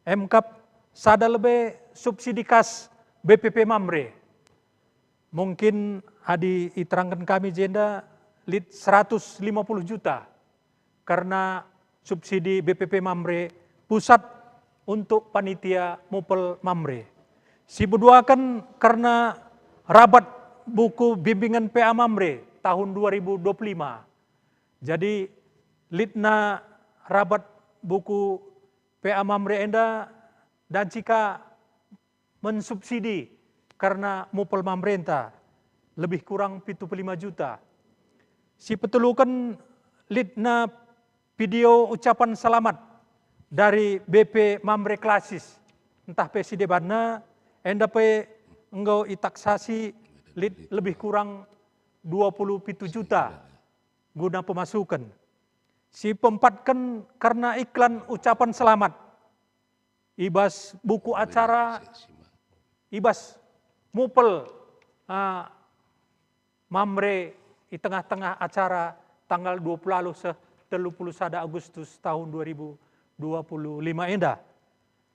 emkap sada lebe subsidi kas B P P Mamre. Mungkin adi iterangken kami jenda lit seratus lima puluh juta karena subsidi B P P Mamre pusat untuk panitia mupel Mamre. Si peduaken karena rabat buku bimbingan P A Mamre tahun dua ribu dua puluh lima. Jadi, litna rabat buku P A Mamre enda dancika mensubsidi karena mupel Mamrenta lebih kurang pitu puluh lima juta. Si peteluken litna video ucapan selamat dari B P Mamre Klasis, ntah pe si debanna, enda pe enggo itaksasi lit lebih kurang dua puluh pitu juta guna pemasuken. Si peempatken karena iklan ucapan selamat i bas buku acara, i bas mupel, ah, Mamre i tengah-tengah acara tanggal dua puluh aluh seh telu puluh sada Agustus tahun dua ribu dua puluh lima enda.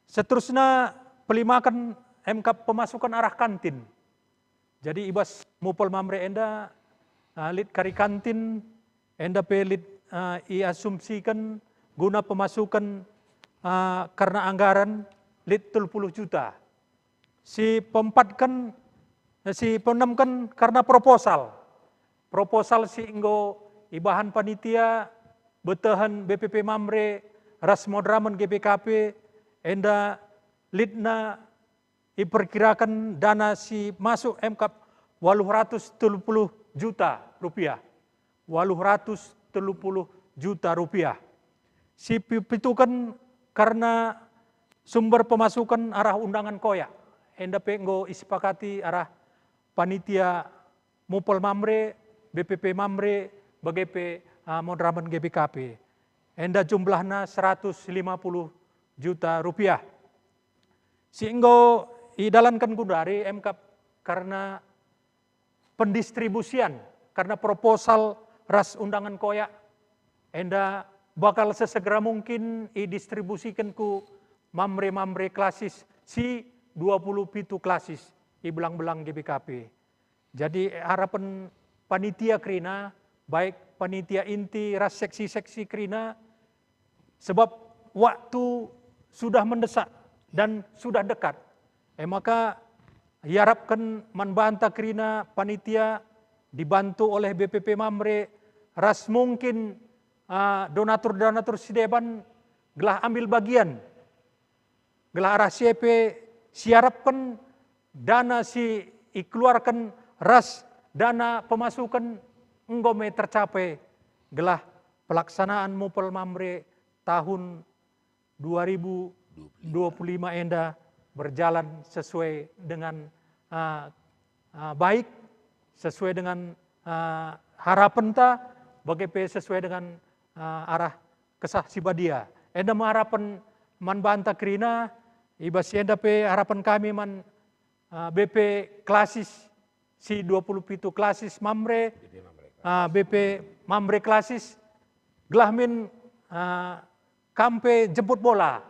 Seterusna pelimaken emkap pemasuken arah kantin. Jadi i bas mupel Mamre enda, ah, lit kari kantin, enda pe lit, ah, iasumsiken guna pemasuken, ah, karena anggaran lit telu puluh juta. Si peempatken, si peenemken karena proposal. Proposal si enggo ibahan panitia betehen B P P Mamre ras moderamen G B K P enda litna iperkiraken dana si masuk emkap waluh ratus telu puluh juta rupiah. waluh ratus telu puluh juta rupiah. Si pituken kerna sumber pemasuken arah undangan koyak, enda pe enggo isepakati arah panitia Mupel Mamre, B P P Mamre, bage pe, ah, moderamen G B K P. Enda jumlahna seratus lima puluh juta rupiah. Si enggo idalanken gundari emkap kerna pendistribusian, kerna proposal ras undangan koyak, enda bakal sesegera mungkin idistribusiken ku Mamre-Mamre Klasis si dua puluh pitu Klasis i belang-belang G B K P. Jadi, harapen panitia kerina, baik panitia inti ras seksi-seksi kerina, sebab waktu sudah mendesak dan sudah dekat. E maka, iarapken man banta kerina panitia dibantu oleh B P P Mamre ras mungkin, ah, donatur-donatur si deban gelah ambil bagian. Gelah arah si e pe siarapken dana si ikeluarken ras dana pemasuken enggo me tercapai gelah pelaksanaan Mupel Mamre tahun dua ribu dua puluh lima enda berjalan sesuai dengan, ah, ah, baik, sesuai dengan, ah, harapenta, bage pe sesuai dengan, ah, arah Kesah Si Badia. Enda me harapen man banta kerina, i bas si enda pe harapen kami man, ah, B P Klasis si dua puluh pitu Klasis Mamre, ah, B P Mamre Klasis, gelah min, ah, kam pe jemput bola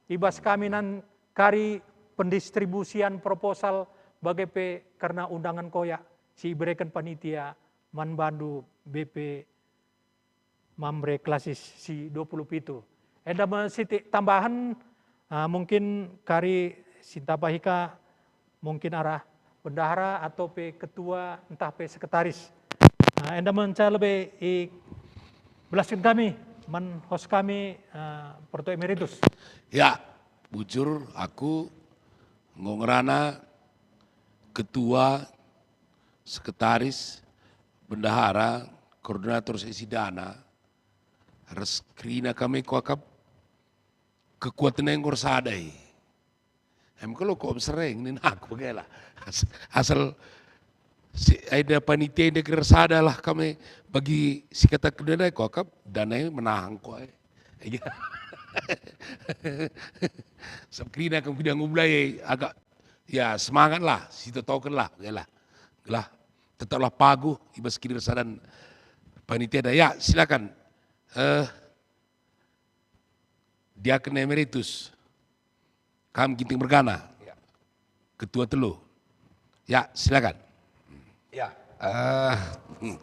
i bas kami nan kari pendistribusian proposal bage pe kerna undangan koyak si ibereken panitia man bandu B P Mamre Klasis si dua puluh pitu. Enda me sitik tambahen, ah, mungkin kari si ntambahi ka mungkin arah bendahara atau pe ketua ntah pe sekretaris. Ah, enda me nca lebe ibelasken kami man host kami, ah, Pertua Emeritus. Ya, bujur aku enggo ngerana ketua, sekretaris, bendahara, koordinator seksi dana, ras kerina kami kuakap kekuatan enggo ersada i. Em kalo kom sereng nin aku bage lah. As-, asal si, enda panitia enda kira ersada lah kami bagi si kataken dana kuakap dana menahan ko e. Sab kerina kam kidang ngubelai agak, ya, semangat lah, si totoken lah, bage lah. Gelah tetaplah paguh i bas kinirasadan panitia da. Ya, silakan. Eh, Diaken Emeritus, kam Ginting mergana, ya, ketua telu. Ya, silakan. Ya, eh,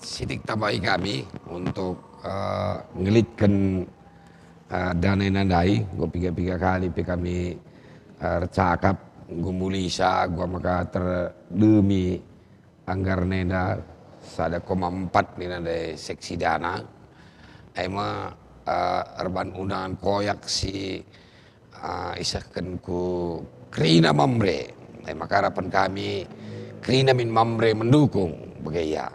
sitik tambahi kami untuk, eh, ngelitken, eh, dana enda ndai, enggo piga-piga kali pe kami, eh, ercakap, enggo mulisa, enggo maka terdemi anggaran enda sada koma empat nina ndai seksi dana. E me, eh, erban undangan koyak si, eh, isehken ku kerina Mamre. E maka harapen kami kerina min Mamre mendukung bage ia.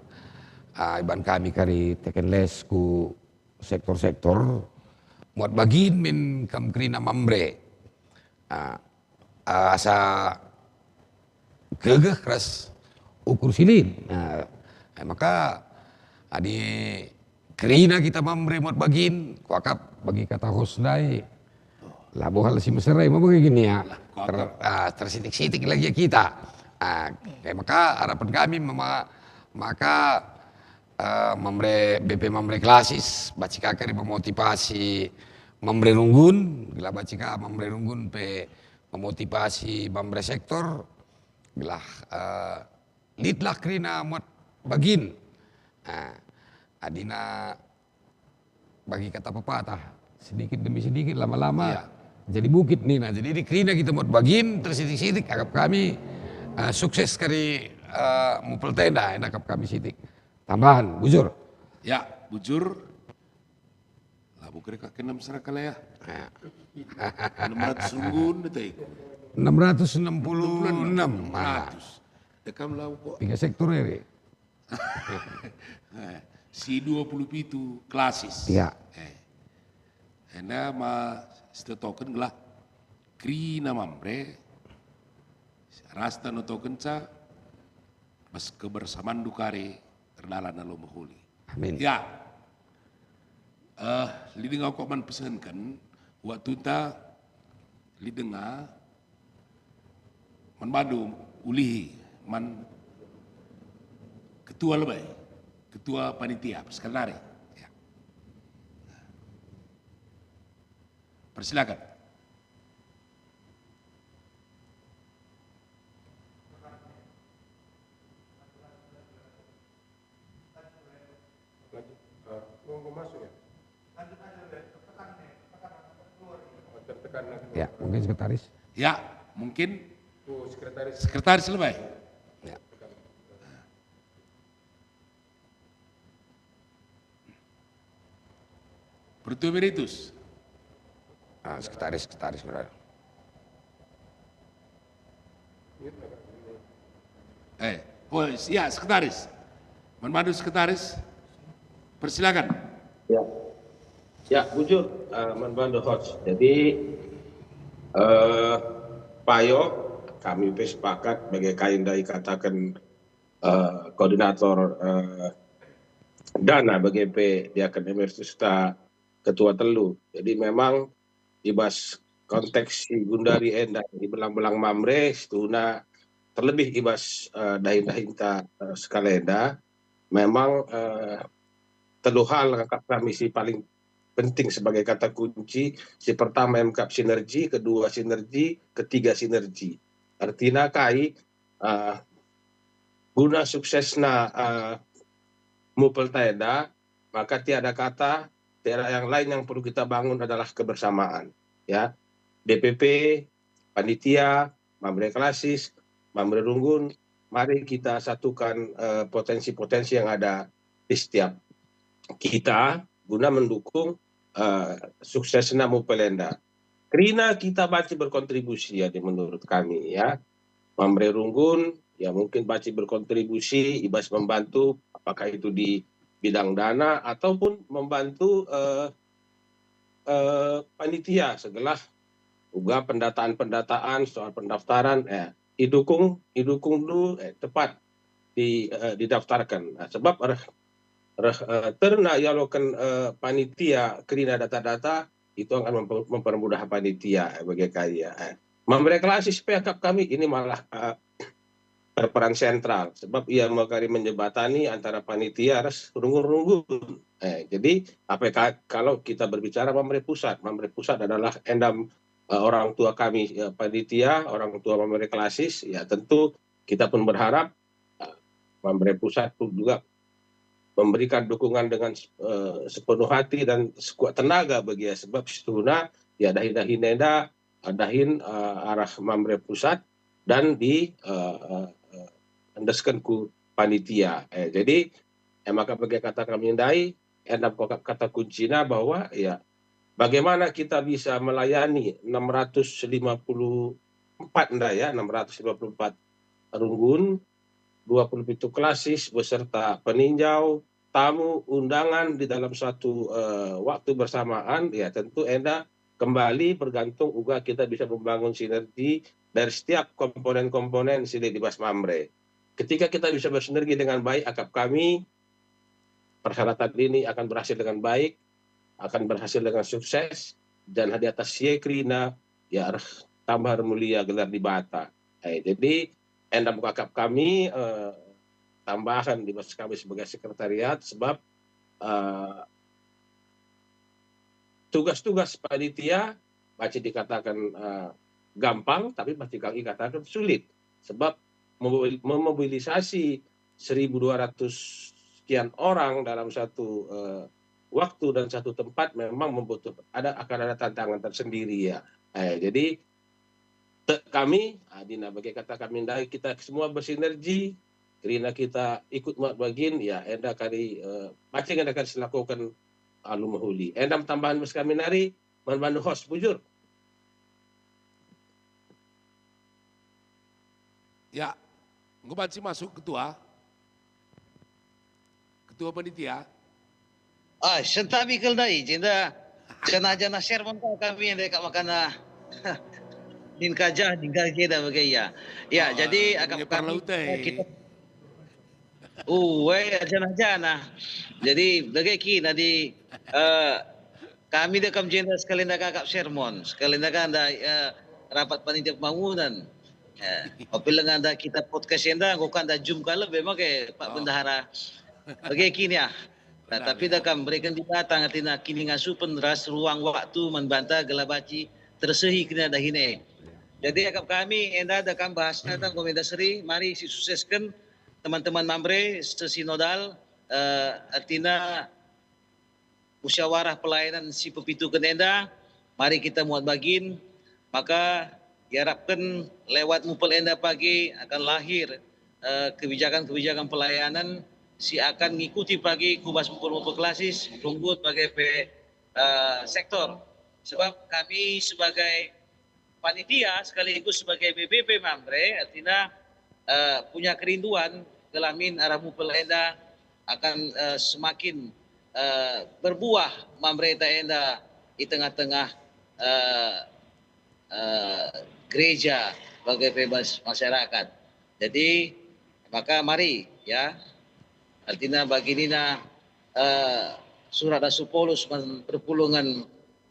Eh, iban kami kari teken les ku sektor-sektor, muat bagin min kam kerina Mamre. Ah, asa gegeh ras ukur si lit. Nah, e maka adi kerina kita Mamre muat bagin, kuakap bagi kata host ndai, labo hal si mesera, mau bagi gini ya. Ter-, ah, tersitik-sitik lagi kita. Ah, e maka harapen kami mema-, maka, eh, Mamre, B P Mamre Klasis, banci ka kari memotivasi Mamre Runggun, gelah banci ka Mamre Runggun pe memotivasi Mamre Sektor, gelah, eh, litlah kerina muat bagin. Nah, adina bagi kata pepatah, sedikit demi sedikit, lama-lama, iya, jadi bukit nina. Jadi adi kerina kita muat bagin, tersitik-sitik, akap kami, eh, sukses kari, eh, Mupel Tenda, enda akap kami sitik. Tambahan, bujur. Ya, bujur. Labo kira ka enam seraka lah ya. Ya. Enam ratus runggun deh tadi. Enam ratus enam puluh enam. Enam ratus. Dekam lah kok. Tiga sektor ya, Ri? Eh, Si dua puluh pitu klasis. Ya. Eh. Enda ma sitetoken gelah kerina Mamre rasta notokenca bas kebersaman dukari erdalan alu mehuli. Amin. Ya. Eh, lit denga kok man pesenken waktu ta lit denga man bandu ulihi man ketua lebe, ketua panitia, sekretaris. Ya. Persilakan. Lanjut, eh, mau, mau masuk ya? Oh, tertekan lagi. Ya, mungkin sekretaris. Ya, mungkin. Oh, sekretaris. Sekretaris lebe. Ya. Pertua Emeritus. Ah, sekretaris, sekretaris, Bro. Eh, oh, ya, sekretaris. Man bandu sekretaris. Persilakan. Ya. Ya, bujur, eh, man bandu host. Jadi, eh, payo kami pe sepakat bage kai ndai kataken, eh, koordinator, eh, dana bage pe Diaken Emeritus ta ketua telu. Jadi memang i bas konteks si gundari enda i belang-belang Mamre, situhuna terlebih i bas, eh, dahin-dahinta, eh, sekalenda, memang, eh, telu hal ngakap kami si paling penting sebagai kata kunci. Si pertama emkap sinergi, kedua sinergi, ketiga sinergi. Artina kai, eh, guna suksesna, eh, Mupelta enda, maka tiada kata, tiada yang lain yang perlu kita bangun adalah kebersamaan. Ya, D P P, panitia, Mamre Klasis, Mamre Runggun, mari kita satukan, eh, potensi-potensi yang ada di setiap kita guna mendukung, eh, suksesna Mupelta enda. Kerina kita banci berkontribusi, ya, di menurut kami, ya. Mamre Runggun, ya, mungkin banci berkontribusi i bas membantu, apakah itu di bidang dana ataupun membantu, eh, eh, panitia segelah uga pendataan-pendataan soal pendaftaran, eh, idukung, idukung dulu, eh, tepat di, eh, didaftarkan. Nah, sebab reh, reh, eh, terna ialoken, eh, panitia kerina data-data, itu akan memper-, mempermudah panitia, eh, bage kai, eh. Mamre Klasis pe akap kami ini malah, eh, berperan sentral, sebab ia me kari menjembatani antara panitia ras runggun-runggun. Eh, jadi, apa ka-, kalau kita berbicara Mamre Pusat, Mamre Pusat adalah endam, eh, orang tua kami, eh, panitia, orang tua Mamre Klasis, ya tentu kita pun berharap, eh, Mamre Pusat pun juga memberikan dukungan dengan, eh, sepenuh hati dan sekuat tenaga bagi ia, sebab situhuna ia dahin-dahin enda, eh, dahin, eh, arah Mamre Pusat dan di, eh, eh, eh, endesken ku panitia. Eh, jadi, eh, maka bagi kata kami ndai, enda kata kuncina bahwa, ya, bagaimana kita bisa melayani enam ratus lima puluh empat ndai, ya, enam ratus lima puluh empat runggun, dua puluh pitu klasis beserta peninjau, tamu, undangan di dalam satu, eh, waktu bersamaan, ya, tentu enda kembali bergantung uga kita bisa membangun sinergi dari setiap komponen-komponen si lit i bas Mamre. Ketika kita bisa bersinergi dengan baik, akap kami, perhelatan ini akan berhasil dengan baik, akan berhasil dengan sukses, dan di atas si e kerina, ya, reh tambah ermulia gelar Dibata. Eh, jadi, enda me akap kami, eh, tambahan di bas kami sebagai sekretariat, sebab, eh, tugas-tugas panitia banci dikatakan, eh, gampang, tapi banci kami katakan sulit. Sebab memobil-, memobilisasi seribu dua ratus sekian orang dalam satu, eh, waktu dan satu tempat memang membutuh-, ada, akan ada tantangan tersendiri, ya. Eh, jadi, te-, kami, adina bagi kata kami ndai, kita semua bersinergi, kerina kita ikut muat bagin, ya, enda kari, eh, pacing enda kari selakukan alu mehuli. Enda tambahan bas kami nari, man bandu host, bujur. Ya, enggo banci masuk ketua. Ketua panitia. Ah, sentabi kal ndai, jenda janah-janah sermon ka kami ndai kap makana. Nin kajah, nin kajeda bage ia. Ya, jadi akap kami, kita, uwe, janah-janah. Jadi, bage ki, nadi, eh, kami dekam jenda sekali ndaka akap sermon, sekali ndaka ndai, eh, rapat panitia pembangunan. Eh, opi lenga nda kita podcast enda, enggo kanda jum ka lebe make, Pak Bendahara. Bage ki, ya. Nah, tapi da kam bereken Dibata ngertina kiningasupen ras ruang waktu man banta gelah banci tersehi kerina dahin e. Jadi akap kami enda da kam bahasna tang komenda seri, mari sisuksesken teman-teman Mamre sesinodal, eh, artina musyawarah pelayanan si pepituken enda, mari kita muat bagin, maka iarapken lewat mupel enda pagi akan lahir, eh, kebijakan-kebijakan pelayanan si akan ngikuti pagi ku bas mupel-mupel klasis, runggun bage pe, eh, sektor. Sebab kami sebagai panitia sekaligus sebagai B B P Mamre, artina, eh, punya kerinduan gelah min arah mupel enda akan, eh, semakin, eh, berbuah Mamre ta enda i tengah-tengah, eh, eh, gereja bage pe bas masyarakat. Jadi, maka mari, ya, artina bagi nina, eh, surat Rasul Paulus man perpulungen,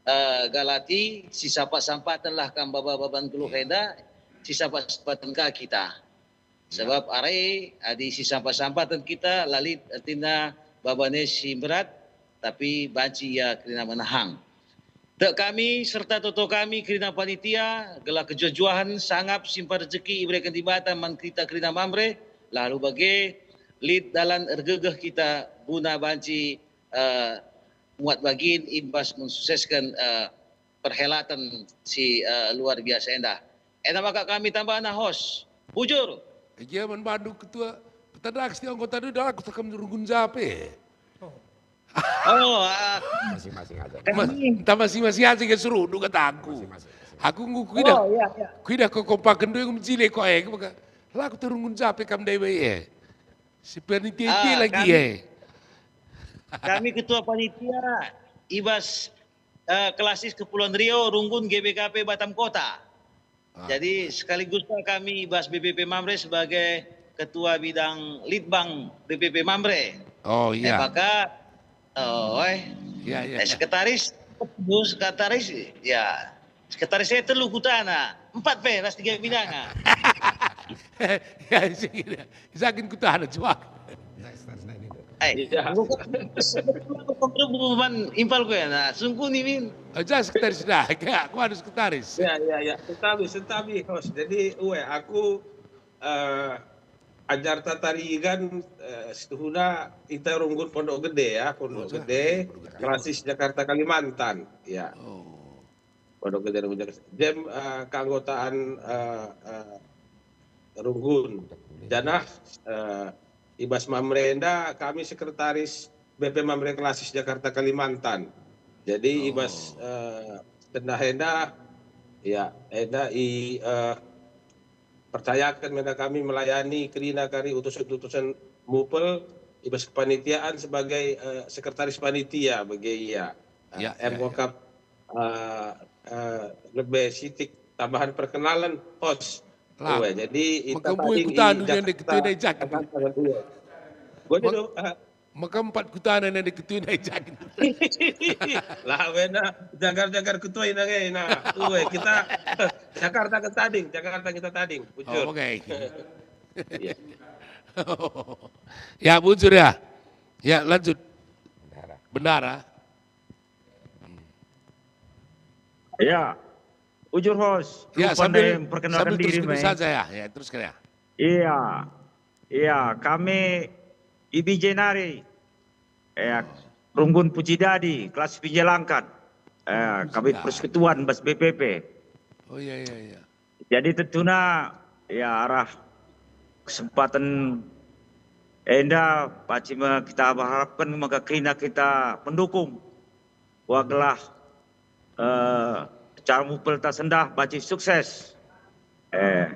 eh, Galati, sisampat-sampatenlah kam baba-baban geluh enda, sisampat-sampaten ka kita. Sebab are adi sisampat-sampaten kita, la lit ertina baban e si mberat, tapi banci ia kerina menahang. Tek kami serta toto kami kerina panitia, gelah kejuah-juahen sangap si mpa rejeki ibereken Dibata man kita kerina Mamre, lalu bage lit dalan ergegeh kita guna banci, eh, muat bagin i bas mensuksesken, eh, perhelatan si, eh, luar biasa enda. Enda maka kami tambahna, host. Bujur. Gia man bandu ketua, petedak setiap anggota tu dah aku tekam runggun jape. Oh, ah, masing-masing aja. Mas, kami entah masing-masing aja ke seru, duga aku. Masing-masing, masing-masing. Aku nggo kuidah. Oh, iya, iya. Kuidah ko kompaken dua mejile ko, eh, maka laku terunggun jape kam dai bai, eh. Si panitia ah, lagi, kami, eh. Kami ketua panitia i bas, eh, klasis Kepulauan Riau, runggun G B K P Batam Kota. Ah. Jadi sekaligus kami i bas B B P Mamre sebagai ketua bidang litbang B B P Mamre. Oh, eh, iya. Maka, oh, eh. Iya, iya, eh, iya. Sekretaris, sekretaris, ya. Sekretaris saya telu kutana, empat pe ras tiga binanga. Ya, isi gini. Isakin kutana, cuak. Eh, iya. Bukan, bukan impal ku ya, nah, sungkuni min. Oh, ja sekretaris dah, ya, aku anu sekretaris. Ya, ya, ya, sentabi, sentabi, host. Jadi, uwe, aku, eh, ajar tata rigan, eh, setuhuna ita runggun Pondok Gede ya, Pondok Gede, Pondok Gede. Klasis Jakarta Kalimantan, ya. Oh. Pondok Gede Runggun Jakarta. Jem, eh, keanggotaan, eh, eh, Runggun. Janah, eh, i bas Mamre enda kami sekretaris B P Mamre Klasis Jakarta Kalimantan. Jadi i bas, oh, eh, sendah enda, ya, enda i, eh, percayaken menda kami melayani kerina kari utusen-utusen mupel i bas kepanitiaan sebagai, eh, sekretaris panitia bagi ia. Eh, ya, em ya, ya. Ngokap, eh, eh, lebe sitik tambahan perkenalan, host. Lah, uwe, jadi ita maka mbue tading i kutanu Jakarta, nande ketua nai jakin. Jakarta, uwe. Boleh dong, eh, Maka empat kutana nande ketua nai jakin. Lah, wena jagar-jagar ketua ina nge, nah. Uwe, kita Jakarta kita tading, Jakarta kita tading, bujur. Oh, oke. Iya. Ya, bujur ya. Ya, lanjut. Bendara. Bendara. Ya, bujur, host. Ya, lupa sambil, ndai memperkenalkan sambil terus diri, terus me. Saja ya. Ya, terus ya. Iya, iya, kami I B J nari, ya, Runggun Puji Dadi, kelas Pinjalangkat. Eh, kami persekutuan bas B P P. Oh, iya, iya, iya. Jadi tentuna, ya, arah kesempatan enda, pacima kita harapkan maka kerina kita mendukung. Wah gelah, eh, acara mupel ta sendah banci sukses. Eh,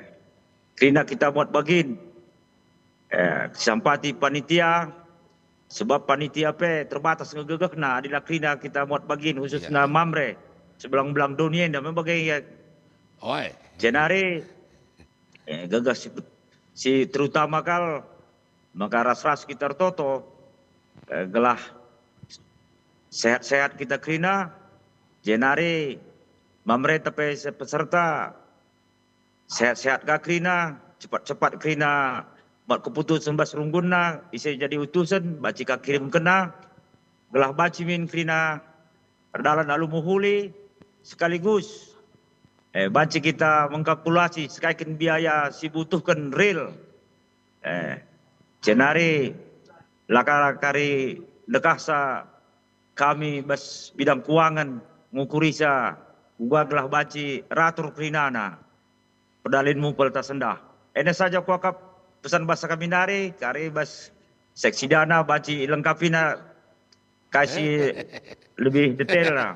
kerina kita muat bagin. Eh, sampati panitia, Sebab panitia pe terbatas nge gegehna, adi la kerina kita muat bagin, khususna Mamre, sebelang-belang doni enda me bage ia. Oi. Jenari, eh, gegeh si, si terutama kal, maka ras-ras kita ertoto, eh, gelah sehat-sehat kita kerina, jenari Mamre pe se-, peserta sehat-sehat ka kerina, cepat-cepat kerina buat keputusen bas runggunna, ise jadi utusen, banci ka kirimkenna, gelah banci min kerina erdalan alu mehuli, sekaligus, eh, banci kita mengkalkulasi sekaiken biaya si butuhken real. Eh, jenari la ka kari ndekahsa kami bas bidang kuangen ngukurisa uga gelah banci ratur kerinana. Perdalanen Mupel ta sendah. Enda saja kuakap pesan bas kami nari, kari bas seksi dana banci ilengkapina kai si lebih detail lah.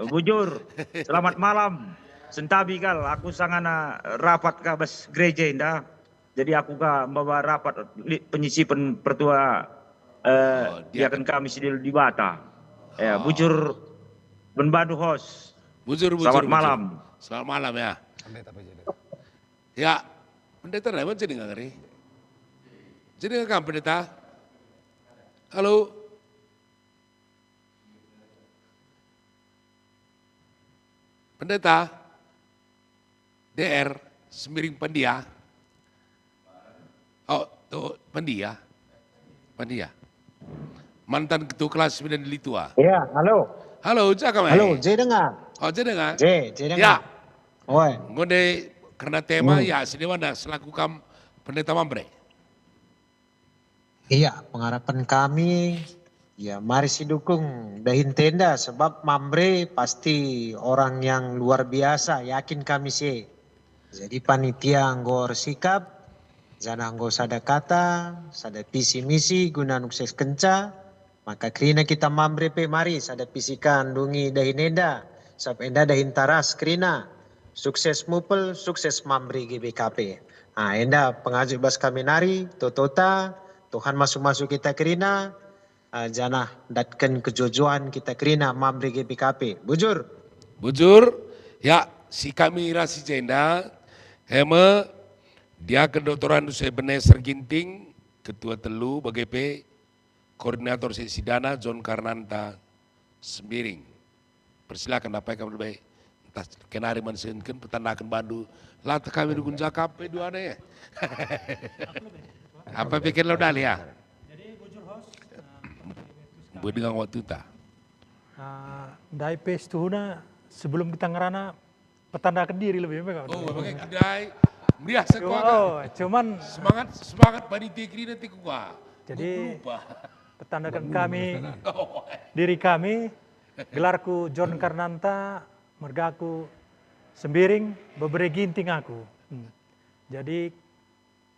Bujur, selamat malam. Sentabi kal, aku sangana rapat ka bas gereja enda. Jadi aku ka mbawa rapat lit penyisipen pertua, eh, Oh, diaken. Diaken kami si di Dibata. Ya, Oh. Bujur ben bandu host. Bujur, bujur, Selamat bujur. Malam. Selamat malam ya. Pendeta P J D. Ya, pendeta Raymond jadi nggak ngeri. Jadi nggak kam pendeta? Halo. Pendeta D R Sembiring Pandia. Oh, tuh, Pandia. Pandia. Mantan ketua kelas Medan Dili Tua. Iya, halo. Halo, jaga mai. Halo, je dengar. Oh, je dengar. Je, je dengar. Ya. Oi. Ngonde kerna tema, hmm. Ya, sini mana selaku kam pendeta Mamre. Iya, pengharapan kami, ya, mari si dukung dahin tenda, sebab Mamre pasti orang yang luar biasa, yakin kami si. Jadi panitia enggo ersikap, janah enggo sada kata, sada visi misi guna nukseskenca, maka kerina kita Mamre pe mari sada visi ka ndungi dahin enda, sabap enda dahin taras kerina. Sukses Mupel, sukses Mamre G B K P. Ah, enda pengajuk bas kami nari, totota, Tuhan masu-masu kita kerina, ah, janah ndatken kejuah-juahen kita kerina Mamre G B K P. Bujur? Bujur, ya, si kami ras si jenda, e me, Diaken Doktor Andus Ebenezer Ginting, Ketua Telu, bage pe, Koordinator Seksi Dana, John Karnanta Sembiring. Persilakan, apai kam lebe. Ntah kenari man sengken petandaken bandu. Latah kami runggun jakap pe duana ya. Apa pikir lo dali ya? Buat dengan waktu ta. Ah, ndai pe setuhuna sebelum kita ngerana petandaken diri lebih baik. Oh, bage kedai. Meriah sekuat. Oh, cuman semangat, semangat panitia kerina ti kuga. Jadi, lupa. Petandaken kami, oh. Diri kami, gelarku John Karnanta, mergaku Sembiring, bebere Ginting aku. Hmm. Jadi,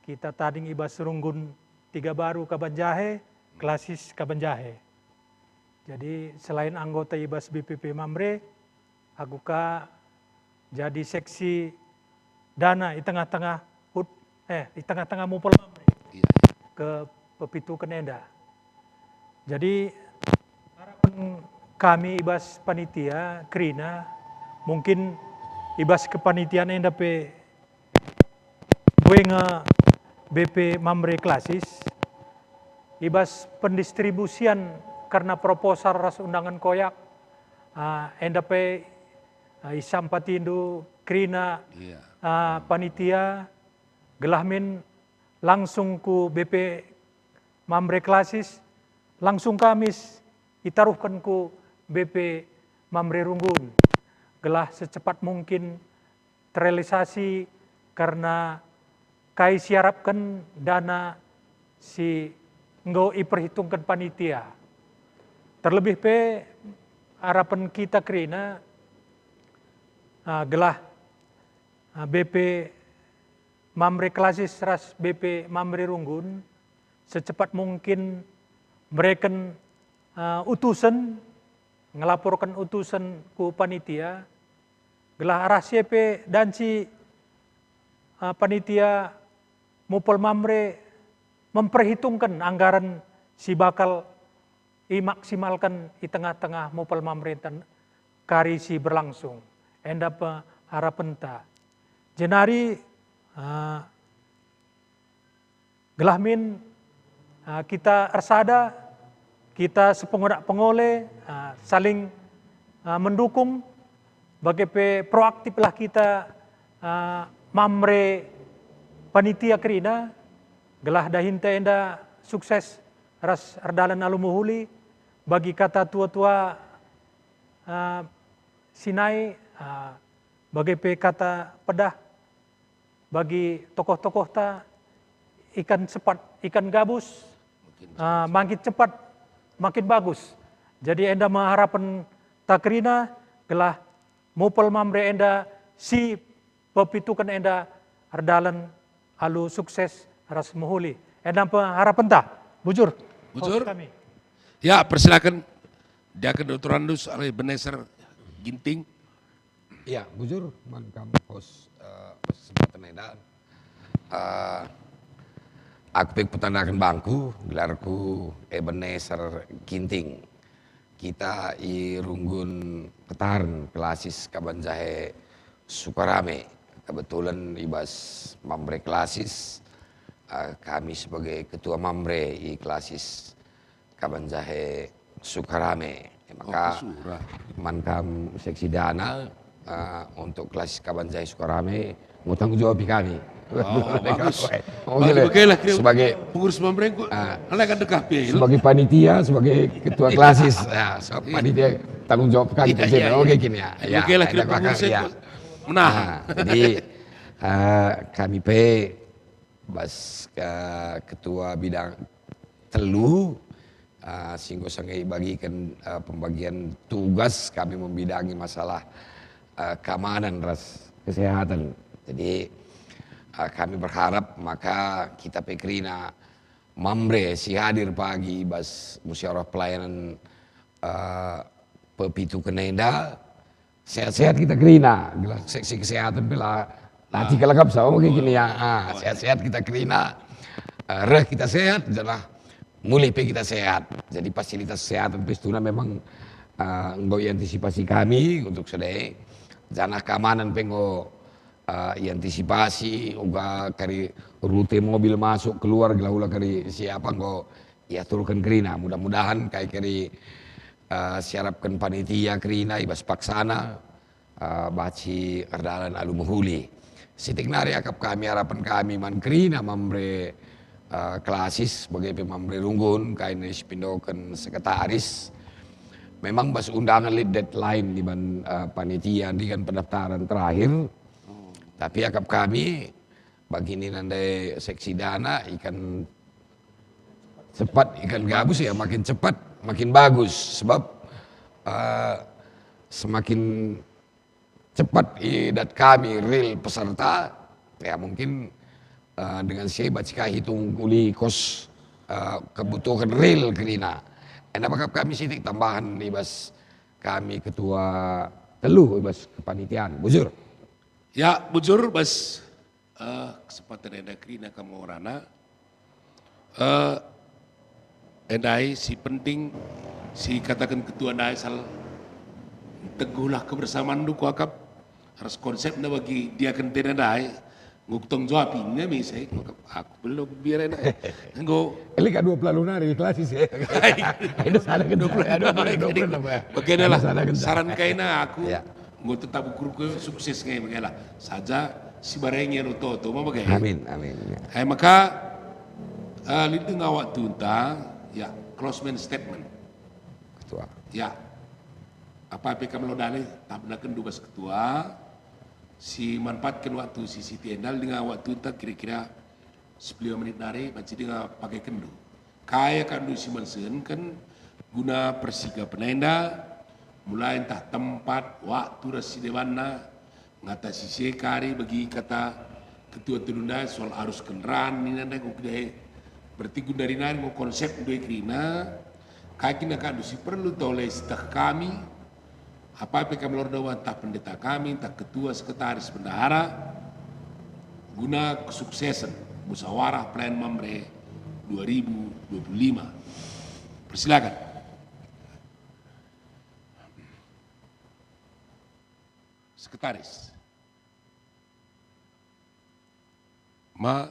kita tading i bas runggun Tiga Baru Kabanjahe, Klasis Kabanjahe. Jadi, selain anggota i bas B P P Mamre, aku ka jadi seksi dana i tengah-tengah hut, eh, i tengah-tengah Mupel Mamre. Iya, iya. Ke pepituken enda. Jadi, harapen kami i bas panitia kerina, mungkin i bas kepanitian enda pe bue nge B P Mamre Klasis, i bas pendistribusian kerna proposal ras undangen koyak, ah, enda pe, ah, isampatindu kerina, iya, ah, panitia, gelah min langsung ku B P Mamre Klasis, langsung kami s-, itaruhken ku B P Mamre Runggun, gelah secepat mungkin terrealisasi kerna kai si iarapken dana si enggo iperhitungken panitia. Terlebih pe arapen kita kerina, ah, gelah, ah, B P Mamre Klasis ras B P Mamre Runggun secepat mungkin mereken, eh, utusen, ngelaporken utusen ku panitia, gelah arah si e pe danci, eh, panitia Mupel Mamre memperhitungken anggaran si bakal imaksimalken i tengah-tengah Mupel Mamre enten kari si berlangsung. Enda pe harapenta. Jenari, eh, gelah min, eh, kita ersada, kita sepengoda pengole, eh, saling, eh, mendukung, bage pe proaktiflah kita, eh, Mamre panitia kerina, gelah dahinta enda sukses ras erdalan alu mehuli, bagi kata tua-tua, eh, si nai, eh, bage pe kata pedah bagi tokoh-tokohta, ikan sepat, ikan gabus, makin, ah, makin cepat, makin bagus. Jadi enda me harapenta kerina gelah Mupel Mamre enda si pepituken enda erdalan alu sukses ras mehuli. Enda pe harapenta, bujur. Bujur. Host kami. Ya, persilakan. Diaken Doktor Andus, Ebenezer Ginting. Ya, bujur, man kam host, eh, kesempatan enda. Eh, aku pe petandaken bangku, gelarku Ebenezer Ginting. Kita i Runggun Petaren, Klasis Kaban Jahe Sukarame. Kebetulan i bas Mamre Klasis, eh, kami sebagai ketua Mamre i Klasis Kaban Jahe Sukarame. Ya, maka man kam seksi dana, eh, untuk Klasis Kaban Jahe Sukarame, mau tanggung jawab kami. Oh, bagus. Oke, bagus, oke lah, kira sebagai pengurus Mamre ku, ah, alai kan dekah pe, lo. Sebagai panitia, sebagai ketua klasis, ya, so, iya, panitia tanggung jawab kami. Iya, iya, iya. Oke, gini ya. Iya, oke lah, kira pengurus, iya, menahan. Nah, jadi, eh, kami pe bas, eh, ketua bidang telu, eh, si enggo sanga ibagiken, eh, pembagian tugas kami membidangi masalah, eh, keamanan ras kesehatan. Jadi, eh, kami berharap maka kita pe kerina Mamre si hadir pagi bas musyawarah pelayanan, eh, pepituken enda, sehat-sehat kita kerina, gelah seksi kesehatan pe la, la, ah, tiga lengkap sama kayak gini ya. Ah, oh, iya, sehat-sehat kita kerina, eh, reh kita sehat, janah mulih pe kita sehat. Jadi fasilitas kesehatan pe situhuna memang, eh, enggo iantisipasi kami untuk sede, janah keamanan pe enggo, eh, iantisipasi, uga kari rute mobil masuk keluar, gelah ula kari siapa enggo iaturken kerina. Mudah-mudahan kai kari, eh, siarapken panitia kerina i bas paksana, eh, banci erdalan alu mehuli. Sitik nari akap kami, harapen kami man kerina Mamre, eh, Klasis, bage pe Mamre Runggun, kai nari si pindoken sekretaris. Memang bas undangan lit deadline iban, eh, panitia, ndi kan pendaftaran terakhir. Tapi akap kami, bagi nina ndai seksi dana, ikan cepat, ikan gabus ya makin cepat, makin bagus. Sebab, eh, semakin cepat idat kami real peserta, ya mungkin, eh, dengan si banci ka hitung uli kos, eh, kebutuhan real kerina. Enda akap kami sitik tambahan i bas kami ketua telu i bas kepanitiaan. Bujur. Ya, bujur, bas, eh, kesempatan enda kerina kam orana. Eh, endai si penting si kataken ketua ndai asal teguhlah kebersamanndu kuakap ras konsepna bagi diaken tena ndai. Enggo kutanggung jawab inge me ise, kuakap aku belum biar enda. Enggo. Eli ka dua pelalu nari Klasis ya. Enda sana kan. Dua puluh, dua puluh, dua puluh, dua puluh. Bagaimana lah? Enda sana kan. Saran kaina aku. Ya. Enggo tetap ukurku sukses nge, bage lah. Saja si bareng ia oto-oto, ma bage. Amin, amin, ya. Eh, maka, eh, lit denga waktunta, ya, closing statement. Ketua. Ya. Apa pe kam lo dale, tah benaken dubas ketua, si manfaatken waktu si sitik enda, denga waktunta kira-kira sepuluh menit nari, banci denga pagekenndu. Kai akapndu si mansenken guna persigapen enda, mulai ntah tempat, waktu ras si debanna, ngatasi si e kari bagi kata ketua telu ndai soal arus kendaraan nina ndai enggo kidai. Berarti gundari nari enggo konsep ndai kerina, kai kin akapndu si perlu tole siteh kami, apa pe kam lorna ntah pendeta kami, ntah ketua sekretaris bendahara, guna kesuksesan musyawarah pelayan Mamre dua ribu dua puluh lima. Persilakan. Sekretaris. Ma,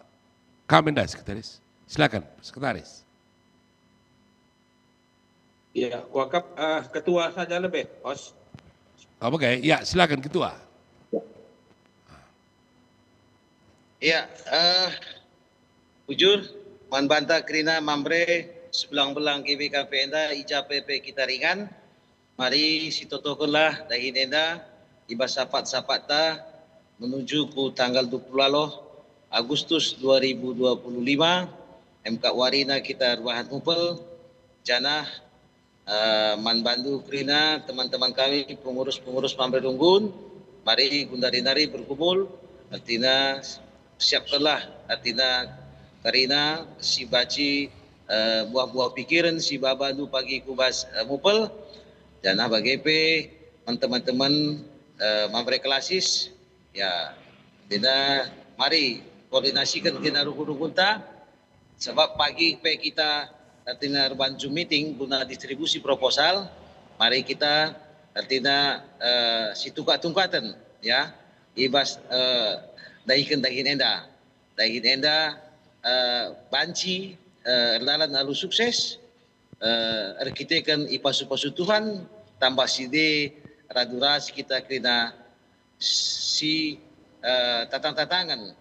kam enda, Sekretaris? Silakan, Sekretaris. Ya, kuakap, eh, ketua saja lebih, Host. Apa, Gai? Ya, silakan, Ketua. Ya, eh, bujur, man banta kerina Mamre, sebelang-belang G B K P enda, i ja pe kita ringan, mari sitotokenlah dahin enda, i bas sapat-sapatta menuju ku tanggal dua puluh Agustus dua ribu dua puluh lima, emkap warina kita erbahan mupel, janah eh, man bandu kerina teman-teman kami, pengurus-pengurus Mamre Runggun, mari gundari nari bergumul, artina siapkanlah, artina kerina si banci, eh, buah-buah pikiren si babandu pagi ku bas, eh, mupel, janah bage pe man teman-teman, eh, Mamre Klasis, ya, artina mari koordinasiken kerina runggun-runggunta, Sabap pagi pe kita artina erbahan Zoom meeting guna distribusi proposal, mari kita artina, eh, situkat-tungkaten, ya, i bas, eh, dahiken dahin enda. Dahin enda, eh, banci, eh, erdalan alu sukses, eh, erkiteken ipasu-pasu Tuhan, tambah si de radu ras kita kerina si, eh, tatang-tatangen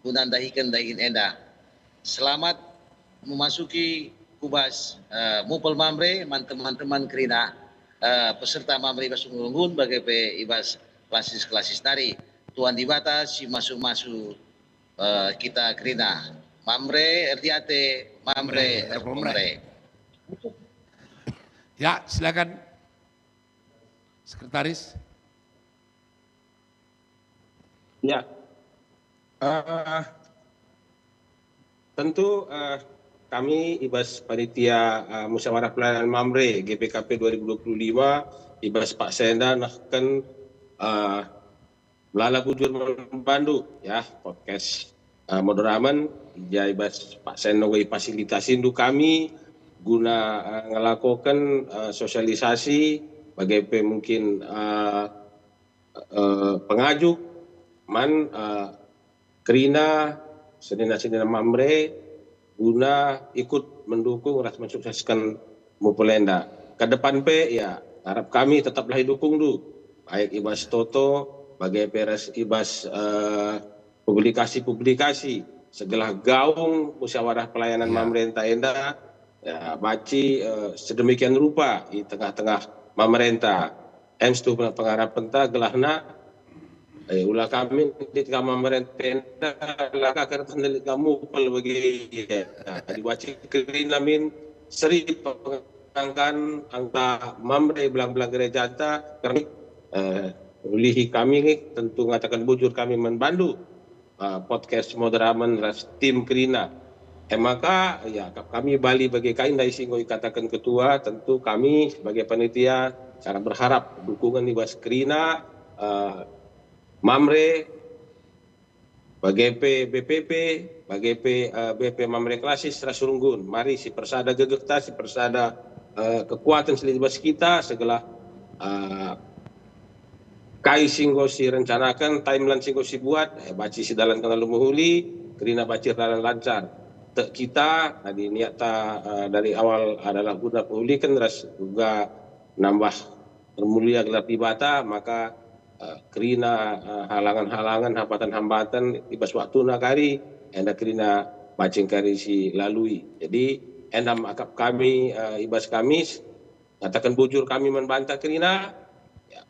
guna ndahiken dahin enda. Selamat memasuki ku bas, eh, mupel Mamre man teman-teman kerina, eh, peserta Mamre i bas runggun-runggun bage pe i bas klasis-klasis nari. Tuhan Dibata si masu-masu, eh, kita kerina. Mamre erdiate, Mamre erpemere. Ya, silakan. Sekretaris. Ya. Eh, tentu, eh, kami i bas panitia, eh, musyawarah pelayanan Mamre G P K P dua ribu dua puluh lima i bas paksa enda nehken, eh, melala bujur man bandu, ya, podcast, eh, Moderamen, i ja i bas paksa enda enggo ifasilitasindu kami guna, eh, ngelakoken, eh, sosialisasi, bage pe mungkin, eh, eh, pengajuk man, eh, kerina senina-senina Mamre guna ikut mendukung ras mensuksesken mupel enda. Ke depan pe, ya, arap kami tetaplah idukungndu, baik i bas toto, bage pe ras i bas, eh, publikasi-publikasi, segelah gaung musyawarah pelayanan, ya, Mamre enda, ya, banci, eh, sedemikian rupa i tengah-tengah Mamre enda. Em si tuhu pengarapenta gelahna, eh, ula kami lit ka Mamre enda, la ka kerna lit ka mupel bagi. Nah, adi banci kerina min seri pengangkan anggota Mamre belang-belang gerejanta, kami, eh, ulihi kami nge, tentu ngataken bujur kami man bandu, eh, podcast Moderamen ras tim kerina. E maka, ya, kap kami bali bage kai ndai si enggo ikataken ketua, tentu kami sebagai panitia sangat berharap dukungan i bas kerina, eh, Mamre, bage pe B P P, bage pe, eh, B P Mamre Klasis ras Runggun. Mari sipersada gegehta, sipersada, eh, kekuatan si lit i bas kita, segelah, eh, kai si enggo sirencanaken, timeline si enggo sibuat, eh, banci sidalanken alu mehuli, kerina banci erdalan lancar. Tek kita, adi niatta, eh, dari awal adalah guna pehuliken ras uga nambah ermulia gelar Dibata, maka, eh, kerina, eh, halangen-halangen, hambatan-hambatan i bas waktuna kari, enda kerina banci kari silalui. Jadi, enda me akap kami, eh, i bas Kamis, ngataken bujur kami man banta kerina, ya,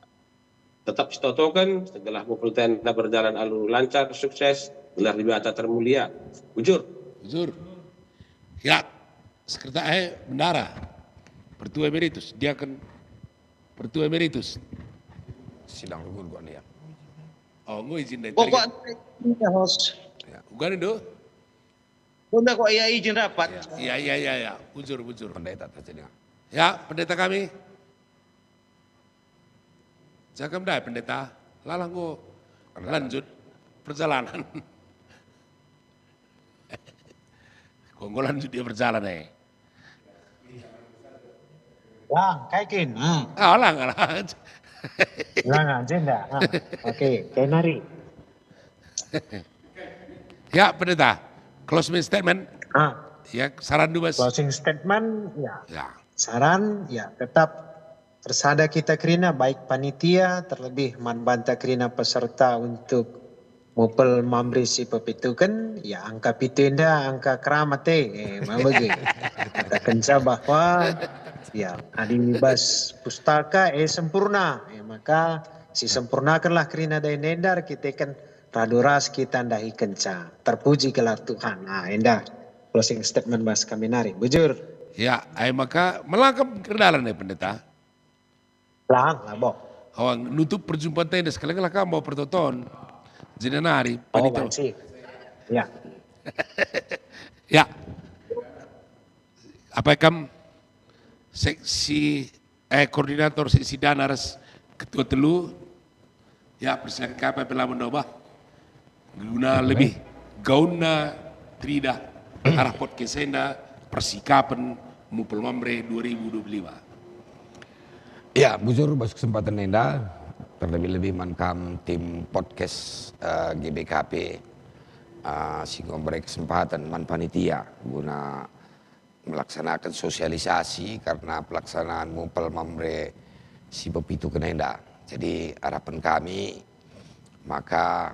tetap sitotoken, segelah mupel enda berjalan alu lancar, sukses, gelar Dibata termulia. Bujur. Bujur. Ya, sekreta-, eh, bendahara, pertua emeritus, diaken pertua emeritus. Sidang runggun kok nia. Oh, enggo izin dari. Oh, tadi kok kan? Ya, Host. Ya. Uga ndo? Bunda kok ia izin rapat? Ya, ya, ya, ya, ya. Bujur, bujur. Pendeta tadi nia. Ya, pendeta kami. Jagam ndai, pendeta. Lalah enggo lanjut perjalanan. Kok enggo lanjut dia berjalan, eh? Lang, kai kin? Hmm. Ah, lang, lang. Nah, jenda. Ah, oke, kayak nari. Ya, Pendeta. Closing statement. Ah, Ya, saran dua, Mas. Closing statement, ya. Ya. Saran, ya, tetap ersada kita kerina, baik panitia, terlebih man banta kerina peserta untuk mupel Mamre si pepituken, ya, angka pitu enda angka keramat, eh, eh, ma bage. Katakenca bahwa, ya, adi bas pustaka, eh, sempurna, eh, maka sisempurnakenlah kerina dahin enda, erkiteken radu ras kita ndahikenca. Terpuji gelar Tuhan. Nah, enda closing statement bas kami nari. Bujur. Ya, ai maka melangkap ke dalan, eh, Pendeta. Lang, lah, Bok. Awang nutup perjumpaan tenda sekali lah kamu pertoton. Jina nari, Oh, Panito. Banci. Ya. Ya. Apa kam seksi, eh, koordinator seksi dana ras ketua telu? Ya, persilakan kami pelamun dobah. Guna lebih gaunna teridah arah podcast enda persikapen Mupel Mamre dua ribu dua puluh lima. Ya, bujur bas kesempatan enda, terlebih-lebih man kam tim podcast, eh, G B K P, eh, si enggo mbere kesempatan man panitia guna melaksanaken sosialisasi karena pelaksanaan Mupel Mamre si pepituken enda. Jadi, harapan kami maka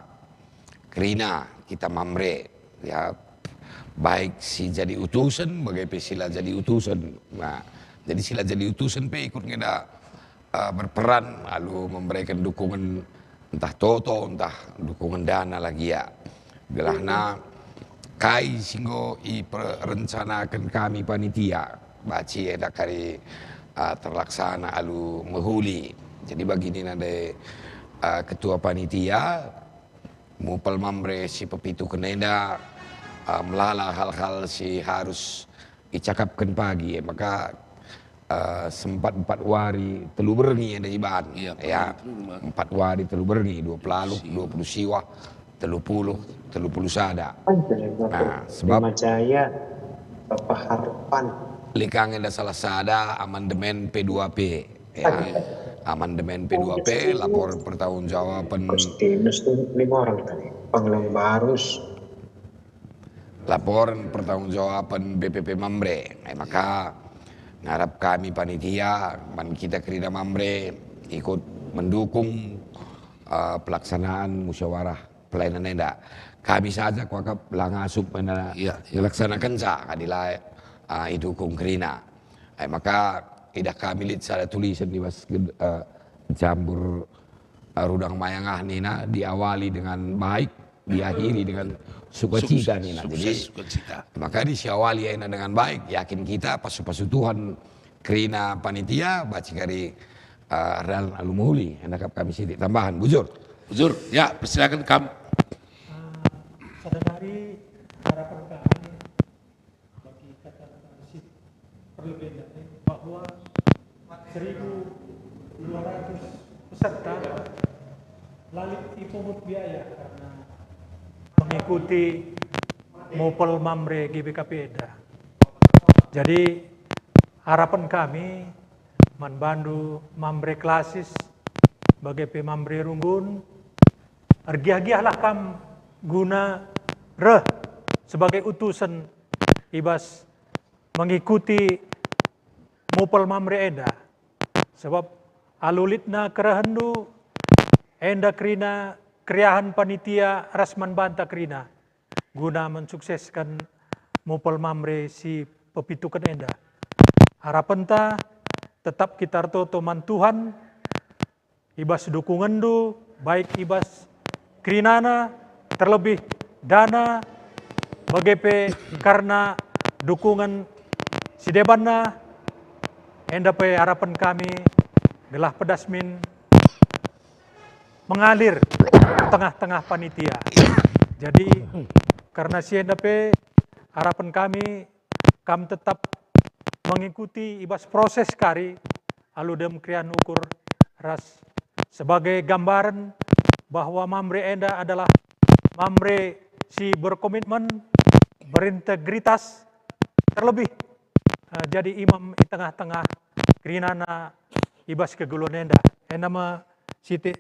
kerina kita Mamre, ya, baik si jadi utusen, bage pe si la jadi utusen. Nah, jadi si la jadi utusen pe ikut nge enda, eh, berperan alu memberikan dukungan, entah toto, entah dukungan dana lagi, ya. Gelahna kai si enggo iperencanaken kami panitia, banci enda kari, eh, terlaksana alu mehuli. Jadi bagini nande, eh, ketua panitia, Mupel Mamre si pepituken enda, eh, melala hal-hal si harus icakapken pagi, maka, eh, sempat empat wari telu berngi enda iban. Iya, ya, empat wari telu berngi, dua puluh, dua puluh siwah, telu puluh, telu puluh sada. Nah, sebab Lima Jaya, Bapak Harpan. Likang enda salah sada amandemen P dua P. Ya, amandemen P dua P, laporan pertanggungjawaban Agustinus tuh lima orang tadi. Panglung Barus. Laporan pertanggungjawaban B P P Mamre. Eh, maka ngarap kami panitia, man kita kerina Mamre ikut mendukung, eh, pelaksanaan musyawarah pelayanan enda. Kami saja kuakap la ngasup enda. Iya, iya. Ngelaksanakenca adi la, eh, idukung kerina. Eh, maka idah kami lit sada tulisan di bas ged-, eh, jambur, eh, rudang mayangah nina, diawali dengan baik, diakhiri dengan sukacita nina. Jadi, sukses, sukacita. Maka disiawali ena dengan baik, yakin kita pasu-pasu Tuhan kerina panitia, banci kari, eh, erdalan alu mehuli, enda kap kami sitik tambahan, bujur. Bujur, ya, persilakan kam. Ah, sada nari harapan kami bagi kata-kata si perlu diingat, bahwa seribu dua ratus peserta la lit ipungut biaya karena mengikuti Mupel Mamre G B K P enda. Jadi, harapan kami man bandu Mamre Klasis, bage pe Mamre Runggun, ergiah-giahlah kam guna reh sebagai utusen i bas mengikuti Mupel Mamre enda. Sebab alu litna kerehenndu, enda kerina keriahen panitia ras man banta kerina guna mensuksesken Mupel Mamre si pepituken enda. Harapenta tetap kita ertoto man Tuhan, i bas dukungenndu, baik i bas kerinana, terlebih dana, bage pe karena dukungen si debanna, enda pe harapen kami gelah pedas min mengalir tengah-tengah panitia. Jadi, karena si enda pe harapen kami kam tetap mengikuti i bas proses kari alu dem keriahen ukur ras sebagai gambaren bahwa Mamre enda adalah Mamre si berkomitmen, berintegritas, terlebih, eh, jadi imam i tengah-tengah kerinana i bas kegeluhen enda. Enda me sitik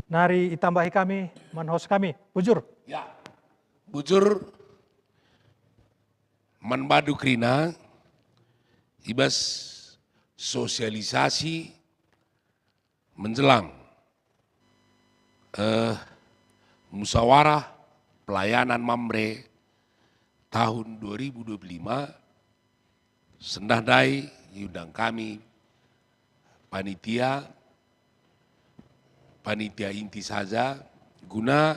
nari itambahi kami man host kami. Bujur. Ya, bujur man bandu kerina i bas sosialisasi menjelang, eh, musyawarah pelayanan Mamre tahun dua ribu dua puluh lima, sendah ndai iundang kami panitia, panitia inti saja, guna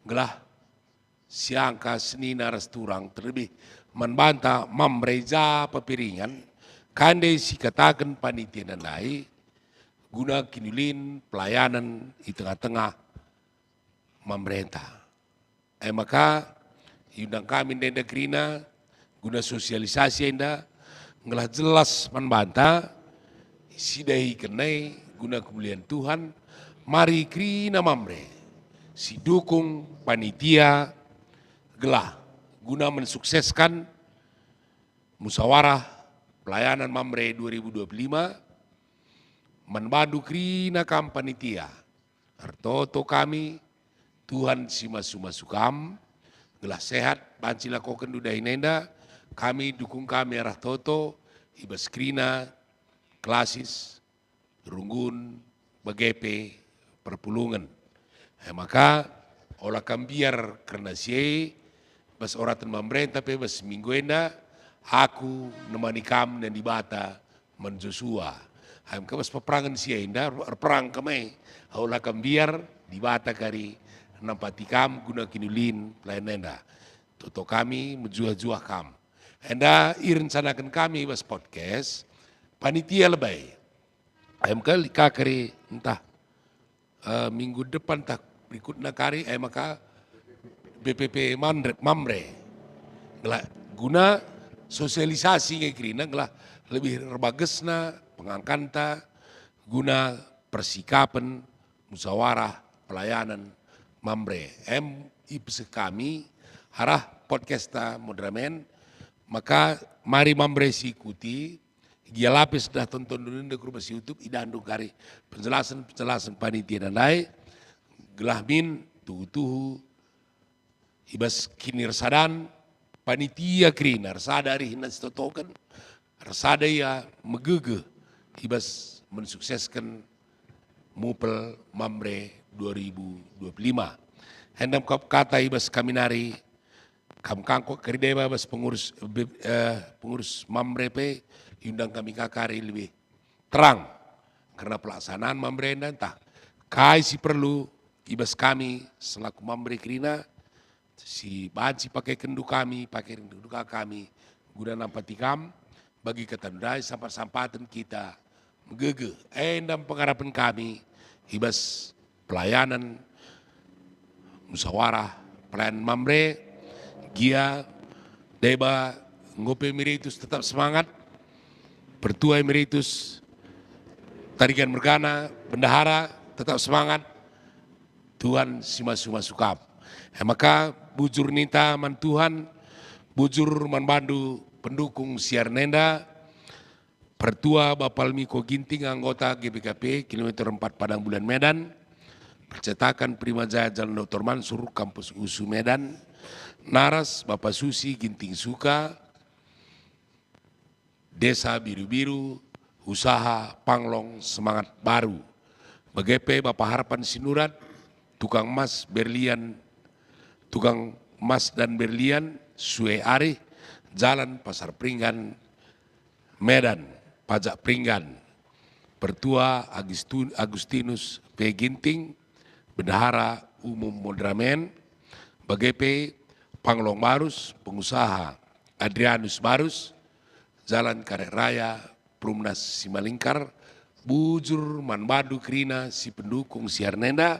gelah siangka senina ras turang, terlebih man banta Mamre ja pepiringan, kande sikataken panitia ndai guna kinulin pelayanan i tengah-tengah Mamrenta. E maka, iundang kami ndai kerina guna sosialisasi enda, gelah jelas man banta, sidahiken e guna kemulian Tuhan, mari kerina Mamre, sidukung panitia, gelah guna mensukseskan musyawarah pelayanan Mamre dua ribu dua puluh lima, man bandu kerina kam panitia. Ertoto kami, Tuhan si masu-masu kam, gelah sehat banci lakokenndu dahin enda, kami dukung kami arah toto, i bas kerina, klasis, runggun, bage pe perpulungen. E maka, ola kam mbiar kerna si e, bas oraten Mamrenta pe bas minggu enda, aku nemani kam nina Dibata man Josua. Em ka bas peperangen si enda, erperang kam e, ola kam mbiar, Dibata kari nampati kam guna kinulin pelayanan enda. Toto kami mejuah-juah kam. Enda irencanaken kami bas podcast, panitia lebe. Em ka lit ka kari ntah, eh, minggu depan ntah berikutna kari, eh, maka B P P Manre-, Mamre. Gelah guna sosialisasi nge kerina, gelah lebih erbagesna pengangkanta guna persikapen musyawarah pelayanan Mamre. Em ipeseh kami arah podcasta moderamen, maka mari Mamre siikuti, gia lapis dah tonton dulu ku bas YouTube, idahndu kari penjelasan-penjelasan panitia ndai, gelah min tuhu-tuhu i bas kinirsadan panitia kerina, ersada arihna sitotoken, ersada ia megegeh i bas mensuksesken Mupel Mamre dua ribu dua puluh lima. Enda me kap kata i bas kami nari, kam kangkok kari deba bas pengurus, eh, pengurus Mamre pe, iundang kami ka kari lebih terang kerna pelaksanaan Mamre enda ntah kai si perlu i bas kami selaku Mamre kerina, si banci pakekenndu kami, pakekenndu ka kami, guna nampati kam, bagi kata ndai sampat-sampaten kita megegeh. Enda me pengarapen kami i bas pelayanan musyawarah pelayanan Mamre, gia deba enggo pe emeritus tetap semangat, pertua emeritus Tarigan mergana, bendahara, tetap semangat. Tuhan si masu-masu kam. E maka bujur ninta man Tuhan, bujur man bandu pendukung siar nenda, Pertua Bapa Lemiko Ginting, anggota G B K P, kilometer empat Padang Bulan Medan, percetakan Primajaya Jalan Doktor Mansur, Kampus USU Medan, naras Bapa Susi Ginting Suka, Desa Biru-biru, usaha panglong semangat baru. Bage pe Bapa Harapan Sinurat, tukang emas berlian, tukang emas dan berlian, sue arih, Jalan Pasar Peringgan, Medan, Pajak Peringgan. Pertua Agistu-, Agustinus P. Ginting, Bendahara Umum Moderamen, bage pe Panglong Barus, pengusaha Adrianus Barus, Jalan Karet Raya, Perumnas Simalingkar, bujur man bandu kerina si pendukung siar nenda,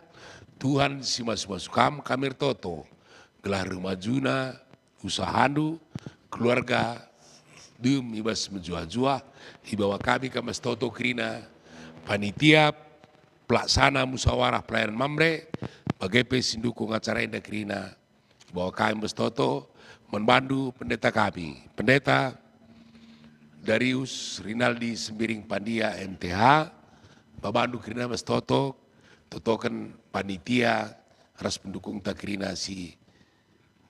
Tuhan si masu-masu kam kami ertoto, gelah reh majuna usahandu, keluarga dem i bas mejuah-juah, ibawa kami kam bas toto kerina, panitia pelaksana musyawarah pelayanan Mamre, bage pe si ndukung acara enda kerina, ibawa kami bas toto, man bandu pendeta kami, Pendeta Darius Rinaldi Sembiring Pandia, M T H, babandu kerina bas toto, totoken panitia ras pendukungta kerina si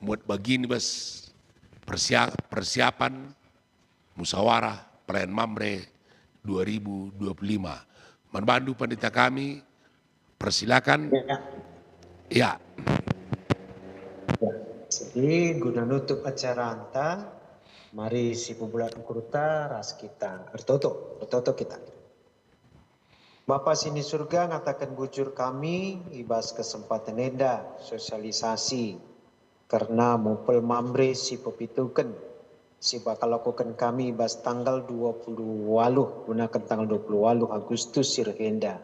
muat bagin bas persia-, persiapan musyawarah pelayan Mamre dua ribu dua puluh lima. Man bandu panitia kami, persilakan. Ya. Ya. Ya. Jadi guna nutup acaranta, mari sipebulat ukurta ras kita ertoto, ertoto kita. Bapa si ni Surga, ngataken bujur kami i bas kesempaten enda sosialisasi kerna mupel Mamre si pepituken si bakal lakoken kami i bas tanggal dua puluh waluh, gunaken tanggal dua puluh waluh Agustus si reh enda.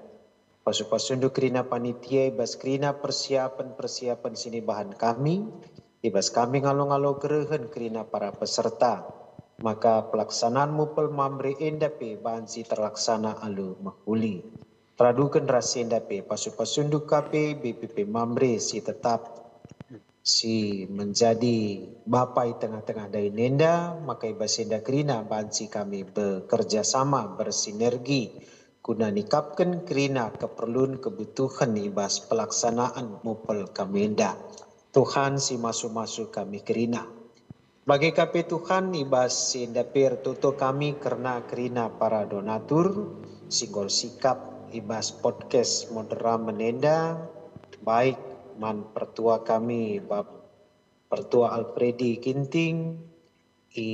Pasu-pasundu kerina panitia i bas kerina persiapen-persiapen si nibahan kami, i bas kami ngalo-ngalo kerehen kerina para peserta, maka pelaksanaan mupel Mamre enda pe banci terlaksana alu mehuli. Raduken ras enda pe pasu-pasundu ka pe B P P Mamre si tetap si menjadi bapa i tengah-tengah dahin enda, maka i bas enda kerina banci kami bekerja sama, bersinergi, guna nikapken kerina keperlun kebutuhen i bas pelaksanaan mupel kami enda. Tuhan si masu-masu kami kerina. Bage ka pe Tuhan, i bas si enda pe ertoto kami kerna kerina para donatur si enggo ersikap i bas podcast Moderamen enda, baik man pertua kami, Bap-, Pertua Alfredi Ginting, i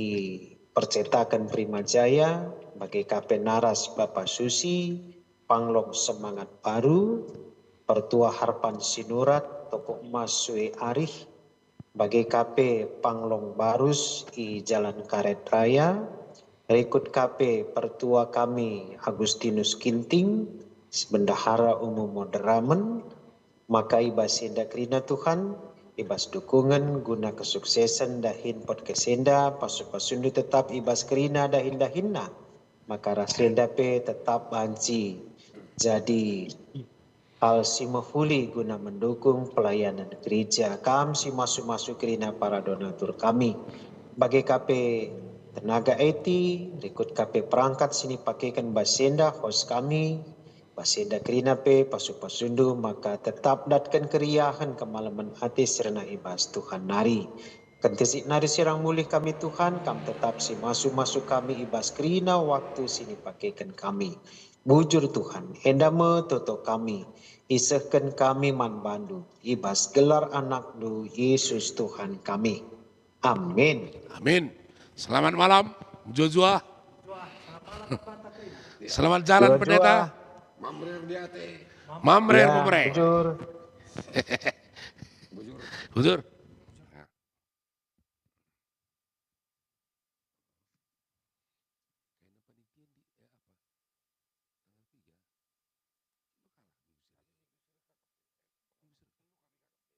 percetaken Prima Jaya, bage ka pe naras Bapa Susi, Panglong Semangat Baru, Pertua Harpan Sinurat, Toko Emas Sue Arih, bage ka pe Panglong Barus i Jalan Karet Raya, rikut ka pe Pertua kami Agustinus Ginting, Bendahara Umum Moderamen, maka i bas enda kerina Tuhan, i bas dukungen guna kesuksesen dahin podcast enda, pasu-pasundu tetap i bas kerina dahin-dahinna, maka ras enda pe tetap banci jadi hal si mehuli guna mendukung pelayanan gereja. Kam si masu-masu kerina para donatur kami, bage ka pe tenaga I T, rikut ka pe perangkat si nipakeken bas enda, host kami, bas enda kerina pe pasu-pasundu maka tetap datken keriahen kemalemen ate si rena i bas Tuhan nari. Kentisik nari sirang mulih kami Tuhan, Kam tetap si masu-masu kami i bas kerina waktu si nipakeken kami. Bujur Tuhan, enda me toto kami, isehken kami man bandu, i bas gelar AnakNdu, Yesus Tuhan kami. Amin. Amin. Selamat malam, jua-jua. Selamat jalan, Jua-jua. Pendeta. Mamre erdiate. Mamre, Ya, Mamre. Bujur. Bujur.